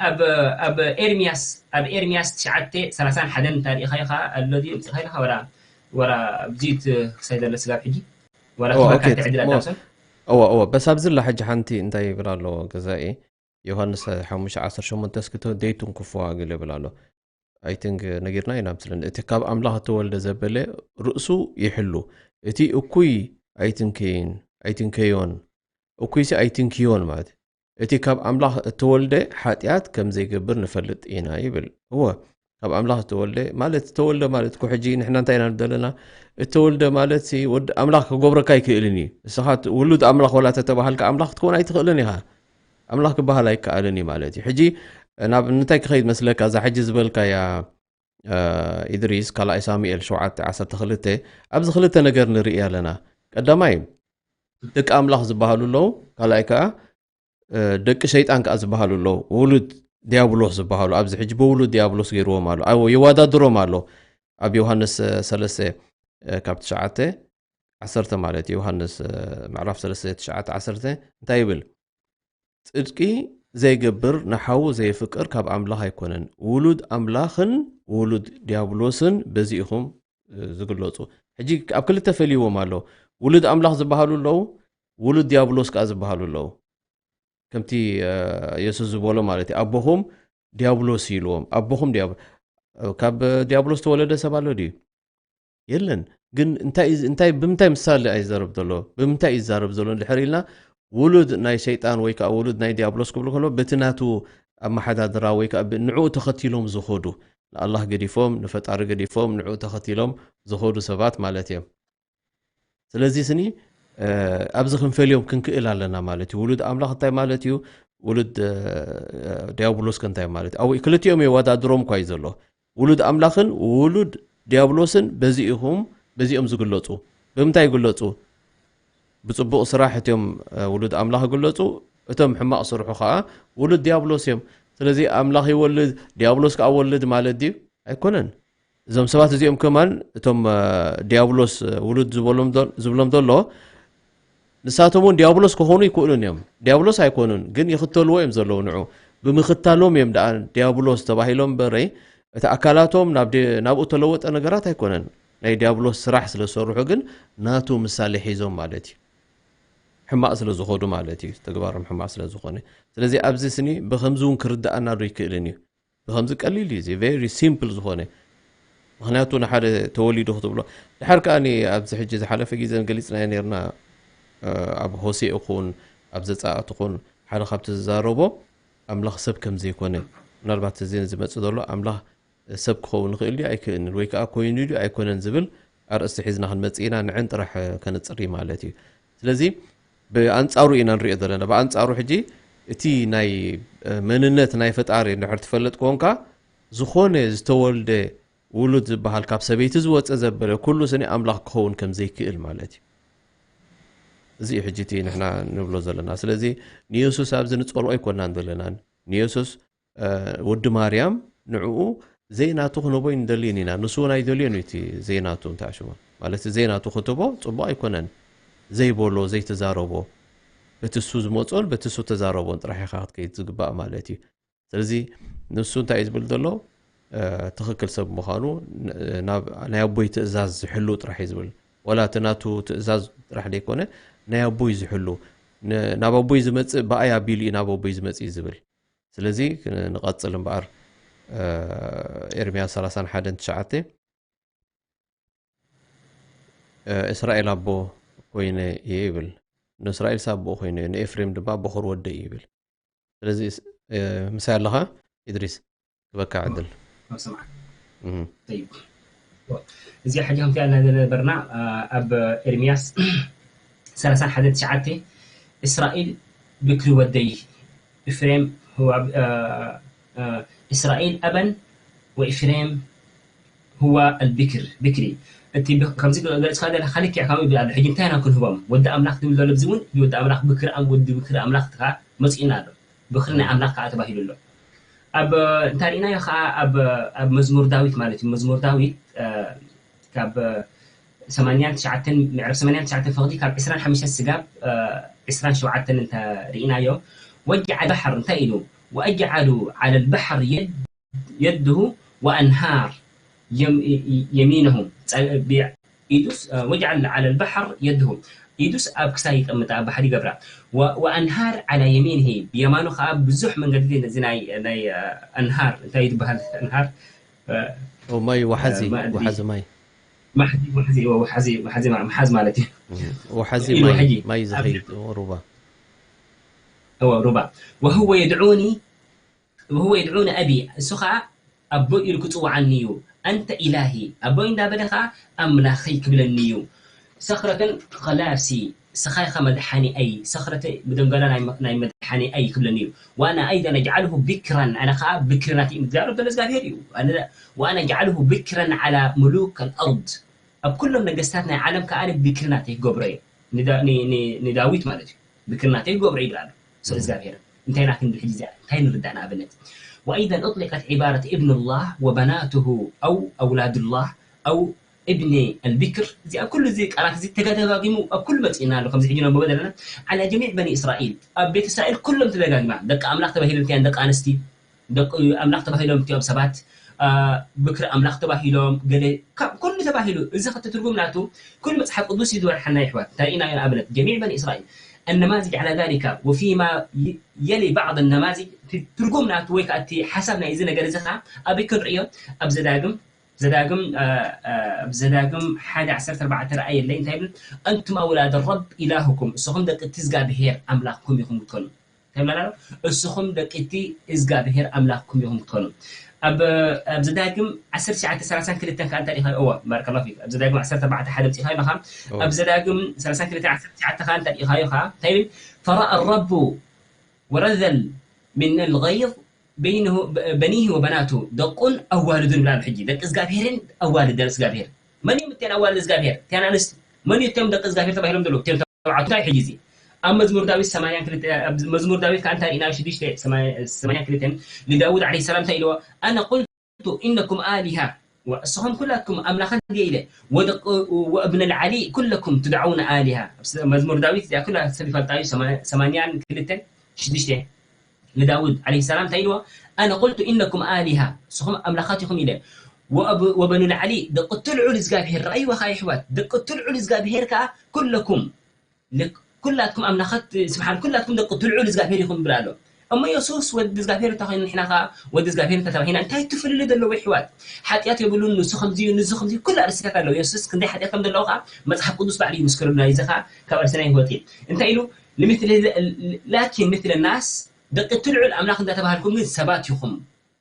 ኣብ ኤርሚያስ ኣብ ኤርሚያስ ትሽዓተ ሰላሳን ሓደን እንታሪእኻዮ ከዓ ኣሎ ድዩ ምፅኻዮ ከዓ ወላ ወላ ኣብዚ ክሳይ ዘሎ ስጋብ ሕጂ ወላ ትበካ ትዕድል ኣዳምሰን እወ እወ በስ ኣብዚ ላ ሕጂ ሓንቲ እንታይ ይብል ኣሎ ገዛኢ ዮሃንስ ሓሙሽተ ዓሰርተ ሸሞንተ እስኪ ደይትንክፍዋ ገለ ይብል ኣሎ I think ነጊርና ኢና ምስለን እቲ ካብ ኣምላኽ እተወልደ ዘበለ ርእሱ ይሕሉ እቲ እኩይ ኣይትንከይን ኣይትንከዮን እኩይሲ ኣይትንክዮን ማለት እቲ ካብ ኣምላኽ እተወልደ ሓጢኣት ከም ዘይገብር ንፈልጥ ኢና ይብል እወ ካብ ኣምላኽ ዝተወልደ ማለት፣ ዝተወልደ ማለት እኮ ሕጂ ንሕና እንታይ ኢና ንብል ዘለና? እተወልደ ማለት ሲ ወዲ ኣምላኽ ክገብረካ ኣይክእልን እዩ። ንስኻ ት-፣ ውሉድ ኣምላኽ ወላ ተተባሃልካ ኣምላኽ ክትከውን ኣይትኽእልን ኢኻ። ኣምላኽ ክበሃል ኣይከኣልን እዩ ማለት እዩ። ሕጂ ናብ እንታይ ክኸይድ መስለካ? እዛ ሕጂ ዝበልካያ፣ እ፣ ኢድሪስ፣ ካልኣይ ሳሙኤል ሸውዓተ ዓሰርተ ክልተ፣ ኣብዚ ክልተ ነገር ንርኢ ኣለና። ቀዳማይ ደቂ ኣምላኽ ዝበሃሉ ኣለዉ፣ ካልኣይ ከኣ፣ እ፣ ደቂ ሸይጣን ከኣ ዝበሃሉ ኣለዉ። ውሉድ ዲያብሎስ ዝበሃሉ፣ ኣብዚ ሕጂ ብውሉድ ዲያብሎስ ገይርዎም ኣሎ። ኣብ፣ የወዳድሮም ኣሎ። ኣብ ዮሃንስ፣ እ፣ ሰለስተ፣ እ፣ ካብ ትሽዓተ፣ ዓሰርተ ማለት እዩ። ዮሃንስ፣ እ፣ ምዕራፍ ሰለስተ፣ ትሽዓተ፣ ዓሰርተ እንታይ ይብል? ጽድቂ ዘይገብር ንሓዉ ዘየፍቅር ካብ ኣምላኽ ኣይኮነን። ውሉድ ኣምላኽን ውሉድ ዲያብሎስን በዚ ኢኹም፣ እ፣ ዝግለጹ። ሕጂ ኣብ ክልተ ፈልይዎም ኣሎ። ውሉድ ኣምላኽ ዝበሃሉ ኣለዉ፣ ውሉድ ዲያብሎስ ከኣ ዝበሃሉ ኣለዉ። ከምቲ፣ እ፣ የሱስ ዝበሎ ማለት እዩ። ኣቦኹም ዲያብሎስ እዩ ኢልዎም። ኣቦኹም ዲያብ-፣ ካብ ዲያብሎስ ተወለደ ሰብ ኣሎ ድዩ? የለን። ግን እንታይ እዩ፣ እንታይ፣ ብምንታይ ምሳሌ እዩ ዝዛረብ ዘሎ? ብምንታይ እዩ ዝዛረብ ዘሎ እንድሕር ኢልና፣ ውሉድ ናይ ሸይጣን ወይ ከኣ ውሉድ ናይ ዲያብሎስ ክብሉ ከሎ፣ በቲ ናቱ ኣመሓዳድራ ወይ ከኣ ብ-፣ ንዕኡ ተኸቲሎም ዝኸዱ፣ ንኣላህ ገዲፎም፣ ንፈጣሪ ገዲፎም፣ ንዕኡ ተኸቲሎም ዝኸዱ ሰባት ማለት እዮም። ስለዚ ስኒ፣ እ፣ ኣብዚ ክንፈልዮም ክንክእል ኣለና ማለት እዩ። ውሉድ ኣምላኽ እንታይ ማለት እዩ? ውሉድ፣ እ፣ ዲያብሎስ ከ እንታይ ማለት እዩ? ኣብ ክልቲኦም የወዳድሮም እኳ እዩ ዘሎ። ውሉድ ኣምላኽን ውሉድ ዲያብሎስን በዚ ኢኹም፣ በዚኦም ዝግለጹ። ብምንታይ ይግለጹ? ብጽቡቕ ስራሕ እቲኦም፣ እ፣ ውሉድ ኣምላኽ ይግለጹ፣ እቶም ሕማቕ ስርሑ ኸኣ ውሉድ ዲያብሎስ እዮም። ስለዚ ኣምላኽ ይወልድ፣ ዲያብሎስ ከኣ ወልድ ማለት ድዩ? ኣይኮነን። እዞም ሰባት እዚኦም ከማን እቶም፣ እ፣ ዲያብሎስ፣ እ፣ ውሉድ ዝበሎም ዶ-፣ ዝብሎም ዘሎ፣ ንሳቶም እውን ዲያብሎስ ክኾኑ ይክእሉን እዮም። ዲያብሎስ ኣይኮኑን፣ ግን ይኽተልዎ እዮም ዘለዉ ንዑ። ብምኽታሎም እዮም ደኣ ዲያብሎስ ተባሂሎም እምበረይ፣ እቲ ኣካላቶም ናብ ዲ-፣ ናብኡ ተለወጠ ነገራት ኣይኮነን። ናይ ዲያብሎስ ስራሕ ስለ ዝሰርሑ ግን ናቱ ምሳሌ ሒዞም ማለት እዩ። ሕማቕ ስለ ዝኾዱ ማለት እዩ፣ ተግባሮም ሕማቕ ስለ ዝኾነ። ስለዚ ኣብዚ ስኒ ብኸምዚ እውን ክርድኣና ዶ ይክእልን እዩ? ብኸምዚ ቀሊል እዩ፣ እዚ ቨሪ ሲምፕል ዝኾነ። ምኽንያቱ ንሓደ ተወሊዱ ክትብሎ። ድሓር ከኣ ኣብዚ ሕጂ ዝሓለፈ ግዜ ገሊጽናዮ ነርና፣ እ፣ ኣብ ሆሴእ ኹን ኣብ ዘጸኣት ኹን ሓደ ካብቲ ዝዛረቦ ኣምላኽ ሰብ ከም ዘይኮነ፣ ምናልባት እዚ ዝመጽእ ዘሎ ኣምላኽ ሰብ ክኸውን ይኽእል ድዩ ኣይክእልን ወይ ከኣ ኮይኑ ድዩ ኣይኮነን ዝብል ኣርእስቲ ሒዝና ክንመጽእ ኢና። ንዕን ጥራሕ ከነጽሪ ማለት እዩ። ስለዚ ብኣንጻሩ ኢና ንሪኦ ዘለና። ብኣንጻሩ ሕጂ እቲ ናይ፣ እ፣ መንነት ናይ ፈጣሪ እንድሕር ትፈልጥ ኮንካ፣ ዝኾነ ዝተወልደ ውሉድ ዝበሃል ካብ ሰበይቲ ዝወፀ ዘበለ ኩሉ ስኒ ኣምላኽ ክኸውን ከም ዘይክእል ማለት እዩ። እዚ እዩ ሕጂ እቲ ንሕና ንብሎ ዘለና። ስለዚ ንየሱስ ኣብዚ ንፀልኦ ኣይኮናን ዘለና። ንየሱስ፣ እ፣ ወዲ ማርያም ንዕኡ ዘይናቱ ክንህቦ ይንደልይን ኢና። ንሱ እውን ኣይደልዮን እዩ እቲ ዘይናቱ እንተኣሽሞ። ማለት ዘይናቱ ክትቦ ፅቡቕ ኣይኮነን። ዘይበሎ፣ ዘይተዛረቦ፣ በቲ እሱ ዝመፆን በቲ እሱ ተዛረቦን ጥራሕ ኢኻ ክትከይድ ዝግባእ ማለት እዩ። ስለዚ ንሱ እንታይ እዩ ዝብል ዘሎ? እ፣ ትኽክል ሰብ ምዃኑ፣ ን-፣ ናብ ናይ ኣቦይ ትእዛዝ ዝሕሉ ጥራሕ እዩ ዝብል። ዋላ እቲ ናቱ ትእዛዝ ጥራሕ ዘይኮነ፣ ናይ ኣቦይ ዝሕሉ፣ ን-፣ ናብ ኣቦይ ዝመጽእ ብኣይ ኣቢሉ እዩ ናብ ኣቦይ ዝመጽእ እዩ ዝብል። ስለዚ ክ-፣ ንቐጽል እምበኣር፣ እ፣ ኤርምያስ ሰላሳን ሓደን ትሽዓተ፣ እ፣ እስራኤል ኣቦ ኮይነ እየ ይብል። ንእስራኤልስ ኣቦኡ ኮይነ እየ፣ ንኤፍሬም ድማ በኹር ወደይ እዩ ይብል። ስለዚ ስ-፣ እ፣ ምሳይ ኣለኻ ኢድሪስ? ክበካ ዕድል። ኣብ ሰማዕ። እም። ጠይብ። እዚኣ ሕጂ ከምቲ ያልና ዝነበርና፣ አ፣ ኣብ ኤርምያስ ሰላሳን ሓደን ትሽዓተ፣ እስራኤል ብክሪ ወደይ፣ ኤፍሬም ህዋ፣ አ፣ አ፣ እስራኤል ኣበን ወኤፍሬም ህዋ ኣልብክር፣ ብክሪ። እቲ ብ-፣ ከምዚ ገ-፣ ገለጽካ ዘለኻ ልክዕ ከምኡ ይብል ኣሎ። ሕጂ እንታይ ኢና ክንህቦም? ወዲ ኣምላኽ ዝብል ዘሎ፣ እዚ እውን ወዲ ኣምላኽ ብክሪ ኣም-፣ ወዲ ብክሪ ኣምላኽ ከኣ መጺኡና ኣሎ። ብክሪ ናይ ኣምላኽ ከኣ ተባሂሉ ኣሎ። ኣብ፣ እንታይ ርኢናዮ ከኣ ኣብ፣ ኣብ መዝሙር ዳዊት ማለት እዩ። መዝሙር ዳዊት፣ እ፣ ካብ ሰማንያን ትሽዓተን፣ ምዕራፍ ሰማንያን ትሽዓተን ፈቕዲ ካብ ዕስራን ሓሙሽተን ስጋብ፣ እ፣ ዕስራን ሸውዓተን እንተ ርኢናዮ፣ ወጀዐ በሕር እንታይ ኢሉ? ወአጅዐሉ ዐለ ልበሕር የድ-፣ የድሁ ወአንሃር የም-፣ የሚነሁ። ጸ-፣ ቢ-፣ ኢዱስ፣ እ፣ ወጅዐል ዐለ ልበሕር የድሁ። ኢዱስ ኣብ ክሳይ ይቀምጣ፣ ኣብ ባሕሪ ይገብራ። ወ-፣ ወአንሃር ዐላ የሚንሂ፣ ብየማኑ ከኣ ብዙሕ መንገዲ፣ ነዚ ናይ፣ ናይ፣ እ፣ ኣንሃር፣ እንታይ እዩ ዝበሃል? ኣንሃር፣ እ፣ ኦ፣ ማይ ወሓዚ፣ እ፣ ማእዲ። ወሓዚ ማይ። ማሕዚ፣ ማሕዚ፣ እወ፣ ወሓዚ፣ ወሓዚ ማ-፣ ምሓዝ ማለት እዩ። እም፣ ወሓዚ ኢሉ ማይ፣ ሕጂ ማይ ኣብ ዝኸይድ፣ ኦ፣ ሩባ። እወ፣ ሩባ። ወህወ የድዑኒ፣ ወህወ የድዑኒ ኣቢ፣ እሱ ከኣ ኣቦይ ኢሉ ክጽውዓኒ እዩ። ኣንተ ኢላሂ፣ ኣቦይ እንዳበለ ኸዓ ኣምላኸይ ክብለኒ እዩ። ሰኽረተን ኸላሲ፣ ስኻ ኢኻ መድሓኒኣይ። ሰኽረተ ብደንገላ ናይ፣ ናይ መድሓኒኣይ ክብለኒ እዩ። ዋና ኣይደን ኣጅዓልሁ ብክራን፣ ኣነ ኸዓ ብክሪ ናተይ እዩ። እግዚኣብሔር ዘሎ እግዚኣብሔር እዩ። ኣነ፣ ዋና ኣጅዓልሁ ብክራን ዓላ ሙሉክ ኣልኣርድ፣ ኣብ ኩሎም ነገስታት ናይ ዓለም ከኣ ብክሪ ናተይ ክገብሮ እየ። ንዳ-፣ ን-፣ ን-፣ ንዳዊት ማለት እዩ። ብክሪ ናተይ ክገብሮ ይብል ኣሎ። ስለ እግዚኣብሔር። እንታይ ኢና ክንብል ሕጂ እዚኣ? እንታይ ንርዳእ ንኣብነት? وأيضا أطلقت عبارة ابن الله وبناته أو أولاد الله أو ابن البكر። እዚኣ ኩሉ እዚ ቃላት እዚ ተደጋጊሙ ኣብ ኩሉ መጺእና ኣሎ። ከምዚ ሕጂ ነንብቦ ዘለና على جميع بني إسرائيل። ኣብ ቤት እስራኤል ኩሎም ተደጋጊማ። ደቂ ኣምላኽ ተባሂሎም እቲኣን ደቂ ኣንስቲ፣ ደቂ ኣምላኽ ተባሂሎም እቲኦም ሰባት፣ አ፣ ብክሪ ኣምላኽ ተባሂሎም፣ ገለ ካብ ኩሉ ተባሂሉ። እዚ ኸቲ ትርጉም ናቱ ኩሉ መጽሓፍ ቅዱስ እዩ ዝመርሓና ይሕዋት። እንታይ ኢና ንኣብነት جميع بني إسرائيل النماذج على ذلك وفيما ي-، يلي بعض النماذج እቲ ትርጉም ናቱ ወይ ከዓ እቲ ሓሳብ ናይ እዚ ነገር እዚ ኸዓ ኣበይ ክንርእዮ? ኣብ ዘዳግም፣ ዘዳግም፣ አ፣ አ፣ ኣብ ዘዳግም ሓደ ዓሰርተ ኣርባዕተ ረኣየለይ እንታይ ይብል? أنتم أولاد الرب إلهكم፣ ንስኹም ደቂ እቲ እግዚኣብሔር ኣምላኽኩም ኢኹም ክትኮኑ። ተመላላ፣ እስኹም ደቂ እቲ እግዚኣብሔር ኣምላኽኩም ኢኹም ክትኮኑ። ኣብ፣ ኣብ ዘዳግም ዓሰርተ ትሽዓተ ሰላሳን ክልተን ከኣ እንታይ ኢኻ? እወ፣ ባረከላሁ ፊክ። ኣብ ዘዳግም ዓሰርተ ኣርባዕተ ሓደ ምጽኢኻ ኢኻ። እወ። ኣብ ዘዳግም ሰላሳን ክልተን ዓሰርተ ትሽዓተ ከኣ እንታይ ኢኻ ኢኻ? እንታይ ይብል? فرأى الرب ورذل من الغيظ بينه، بنيه وبناته، ደቁን ኣዋልዱን ይብል ኣሎ። ሕጂ ደቂ እግዚኣብሔርን ኣዋልድ ደቂ እግዚኣብሔር። መን እዮም እተን ኣዋልድ እግዚኣብሔር? እተን ኣንስቲ። መን እዮም እቶም ደቂ እግዚኣብሔር ተባሂሎም ዘለዉ? እቶም ተባዕቱ። እንታይ ሕጂ እዚ? ኣብ መዝሙር ዳዊት ሰማንያን ክልተ፣ ኣብ መዝሙር ዳዊት ከኣ እንታይ ርኢና? ሽዱሽተ፣ ሰማንያን ክልተን፣ ንዳዊት ዓለይሂ ሰላም እንታይ ኢልዎ? ኣነ ቁልቱ ኢነኩም ኣሊሃ፣ ወ-፣ እስኹም ኩላትኩም ኣምላኻት ድየ ኢለ፣ ወደቂ-፣ ወእብነ ልዓሊ ኩለኩም ትድዓውነ ኣሊሃ። ኣብ ስ-፣ መዝሙር ዳዊት እዚኣ ኩላ ሰብ ይፈልጣ እዩ፣ ሰማ-፣ ሰማንያን ክልተን ሽዱሽተ። ንዳውድ ዓለይሂ ሰላም እንታይ ኢልዎ? ኣነ ቁልቱ ኢነኩም ኣሊሃ፣ ንስኹም ኣምላኻት ኢኹም ኢለ። ወኣብ-፣ ወበኑ ልዓሊ፣ ደቂ እቲ ልዑል እግዚኣብሄር፣ ረኣይዎ ኸኣ የሕዋት፣ ደቂ እቲ ልዑል እግዚኣብሄር ከኣ ኩለኩም፣ ልክ-፣ ኩላትኩም ኣምላኻት፣ ስብሓን፣ ኩላትኩም ደቂ እቲ ልዑል እግዚኣብሄር ኢኹም ይብል ኣሎ። እሞ የሱስ ወዲ እግዚኣብሄር እንተኾይኑ፣ ንሕና ኸኣ ወዲ እግዚኣብሄር እንተተባሂና፣ እንታይ እቲ ፍልልይ ዘለዎ የሕዋት? ሓጢኣት የብሉን፣ ንሱ ከምዚ እዩ፣ ንሱ ከምዚ እዩ፣ ኩሉ ኣርእስታት ኣለዎ። የሱስ ክንደይ ሓጢኣት ከም ዘለዎ ኸኣ መጽሓፍ ቅዱስ ባዕሉ ይምስክረልና እዩ። እዚ ኸኣ ካብ ኣርእስትና ይወጽእ። እንታይ ኢሉ? ንምስሊ፣ ላኪን ምስለ ናስ፣ ደቂ እቲ ልዑል ኣምላኽ እንዳተባሃልኩም ግን ሰባት ኢኹም።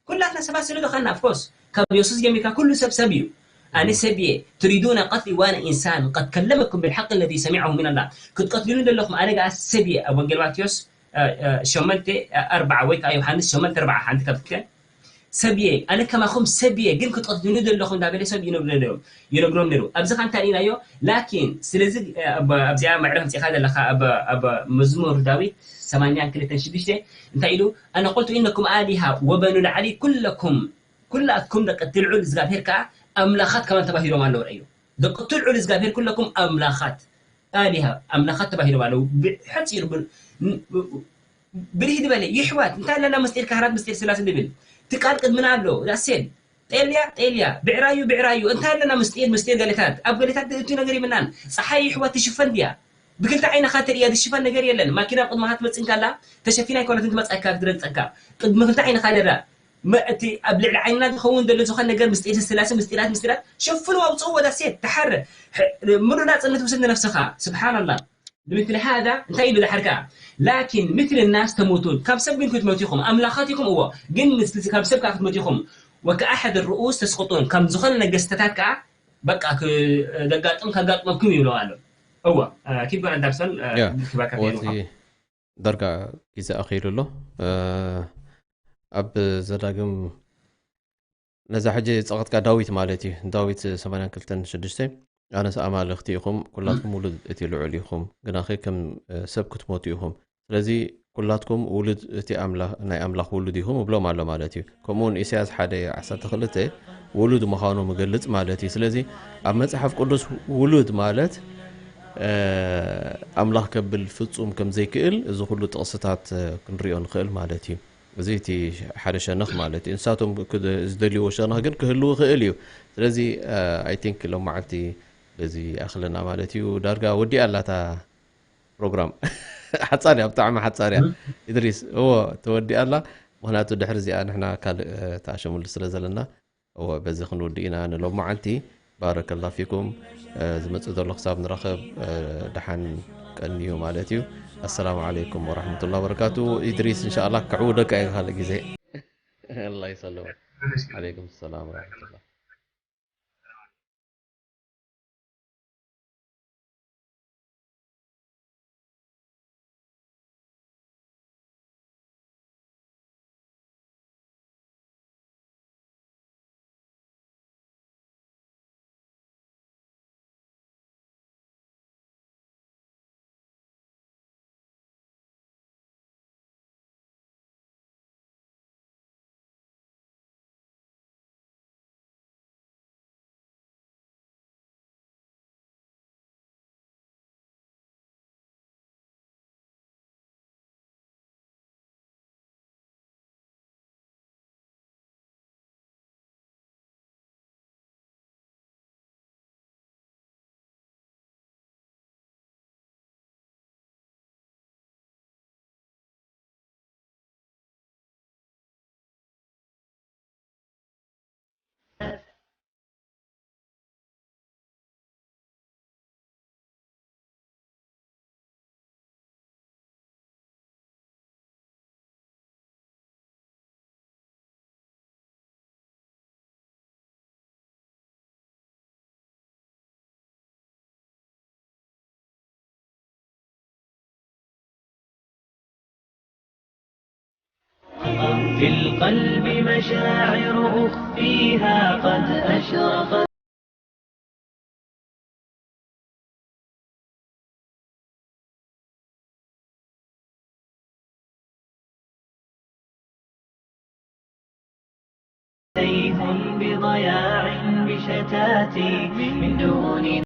ኩላትና ሰባት ስለ ዝኾንና፣ of course፣ ካብ የሱስ ጀሚርካ ኩሉ ሰብ ሰብ እዩ። ኣነ ሰብ እየ፣ ትሪዱነ ቀትሊ ዋነ ኢንሳን፣ ቀድ ከለመኩም ብልሓቅ ለዚ ሰሚዐሁ ሚን ኣላህ። ክትቀትሉኒ ዘለኹም፣ ኣነ ገኣ ሰብ እየ። ኣብ ወንጌል ማቴዎስ፣ እ፣ እ፣ ሸሞንተ፣ እ፣ ኣርባዓ ወይ ከዓ ዮሃንስ ሸሞንተ ኣርባዓ ሓንቲ ካብ ትክክል። ሰብ እየ፣ ኣነ ከማኹም ሰብ እየ፣ ግን ክትቐትሉኒ ዘለኹም እንዳበለ ሰብ ይነግሮ ነይሩ፣ ይነግሮም ነይሩ። ኣብዚ ኸ እንታይ ርኢናዮ? ላኪን፣ ስለዚ፣ ኣብ፣ ኣብዚኣ መዕረፍ ኣምጺእካ ዘለኻ፣ ኣብ፣ ኣብ መዝሙር ዳዊት ሰማንያን ክልተን ሽዱሽተ እንታይ ኢሉ? ኣነ ቁልቱ ኢነኩም ኣሊሃ ወበኑ ልዓሊ ኩለኩም፣ ኩላትኩም ደቂ እቲ ልዑል እግዚኣብሄር ከኣ ኣምላኻት ከማን ተባሂሎም ኣለዉ። ረእዩ፣ ደቂ እቲ ልዑል እግዚኣብሄር ኩለኩም ኣምላኻት፣ ኣሊሃ፣ ኣምላኻት ተባሂሎም ኣለዉ። ብሓጺር ብ-፣ ብርህ ዝበለ ይሕዋት፣ እንታይ ኣለና ምስጢር ካህናት፣ ምስጢር ስላሴ ንብል? እቲ ቃል ቅድምና ኣሎ። ዳሴን፣ ጤልያ፣ ጤልያ፣ ብዕራዩ፣ ብዕራዩ፣ እንታይ ኣለና ምስጢር፣ ምስጢር ገሌታት? ኣብ ገሌታት እቲ ነገር የብልናን። ጸሓይ ይሕዋት ትሽፈን ድያ? ብክልተ ዓይንኻ ትርእያ ዝሽፈን ነገር የለን። ማኪና ኣብ ቅድመኻ ትመጽእ እንከላ፣ ተሸፊና ኣይኮነትን ትመጽኣካ፣ ክትረግጸካ። ቅድሚ ክልተ ዓይንኻ ደራ። መ-፣ እቲ ኣብ ልዕሊ ዓይንና ዝኸውን ዘሎ ዝኾነ ነገር ምስጢር ስላሴ፣ ምስጢራት፣ ምስጢራት፣ ሸፍኑ ኣውጽእዎ፣ ዳሴት፣ ተሓረ። ሕ-፣ ምሉእ ናጽነት ውሰድ ንነፍስኻ። ስብሓንላህ። ብምስሊ ሃዛ እንታይ ኢሉ ድሓር ከኣ? ላኪን ምስሊ ናስ ተሙቱን፣ ካብ ሰብ ግን ክትመቱ ኢኹም። ኣምላኻት ኢኹም፣ እዎ፣ ግን ምስ-፣ ካብ ሰብ ከኣ ክትመቱ ኢኹም። ወከኣሐድ ርኡስ ተስቅጡን፣ ከም ዝኾነ ነገስተታት ከኣ በቃ ክ-፣ ዘጋጥም ከጋጥመኩም ይብሎ ኣሎ። እዎ፣ እ፣ ኪድ ጎን ኣንዳርሰን፣ እ፣ ያ፣ ክባካ ወቲ ከይኑ። ዳርጋ ግዜ ኣኺሉ ኣሎ። እ፣ ኣብ ዘዳግም ነዛ ሕጂ ጸቐጥካ ዳዊት ማለት እዩ። ዳዊት ሰማንያን ክልተን ሽዱሽተ፣ ኣነስ ኣማልኽቲ ኢኹም፣ ኩላትኩም ውሉድ እቲ ልዑል ኢኹም፣ ግናኸ ከም፣ እ፣ ሰብ ክትሞቱ ኢኹም። ስለዚ ኩላትኩም ውሉድ እቲ ኣምላኽ፣ ናይ ኣምላኽ ውሉድ ኢኹም እብሎም ኣሎ ማለት እዩ። ከምኡ እውን ኢሳያስ ሓደ ዓሰርተ ክልተ ውሉድ ምዃኑ ምገልጽ ማለት እዩ። ስለዚ ኣብ መጽሓፍ ቅዱስ ውሉድ ማለት፣ እ፣ ኣምላኽ ከብል ፍጹም ከም ዘይክእል እዚ ኩሉ ጥቕስታት፣ እ፣ ክንሪኦ ንኽእል ማለት እዩ። እዚ እቲ ሓደ ሸነኽ ማለት እዩ። ንሳቶም ክድ-፣ ዝደልይዎ ሸነኽ ግን ክህልው ይኽእል እዩ። ስለዚ፣ እ፣ I think ሎም መዓልቲ በዚ ይኣኽለና ማለት እዩ። ዳርጋ ወዲኣ ኣላ እታ ፕሮግራም። ሓጻር እያ፣ ብጣዕሚ ሓጻር እያ። እም። ኢድሪስ፣ እዎ፣ ተወዲኣ ኣላ። ምኽንያቱ ድሕሪ እዚኣ ንሕና ካልእ፣ እ፣ ተኣሸሙሉ ስለ ዘለና፣ እዎ፣ በዚ ክንውድእ ኢና ንሎም መዓልቲ። ባረከላ ፊኩም። እ፣ ዝመጽእ ዘሎ ክሳብ ንራኸብ፣ እ፣ ደሓን ቀንዩ ማለት እዩ። ኣሰላሙ ዓለይኩም ወራሕመቱላሂ ወበረካቱ። ኢድሪስ፣ እንሻኣላህ፣ ክዕውደካ እየ ካልእ ግዜ። ኣላህ ይሰልም። عليكم السلام ورحمة الله. في القلب مشاعر أخفيها قد أشرقت. عليهم بضياع بشتات من دون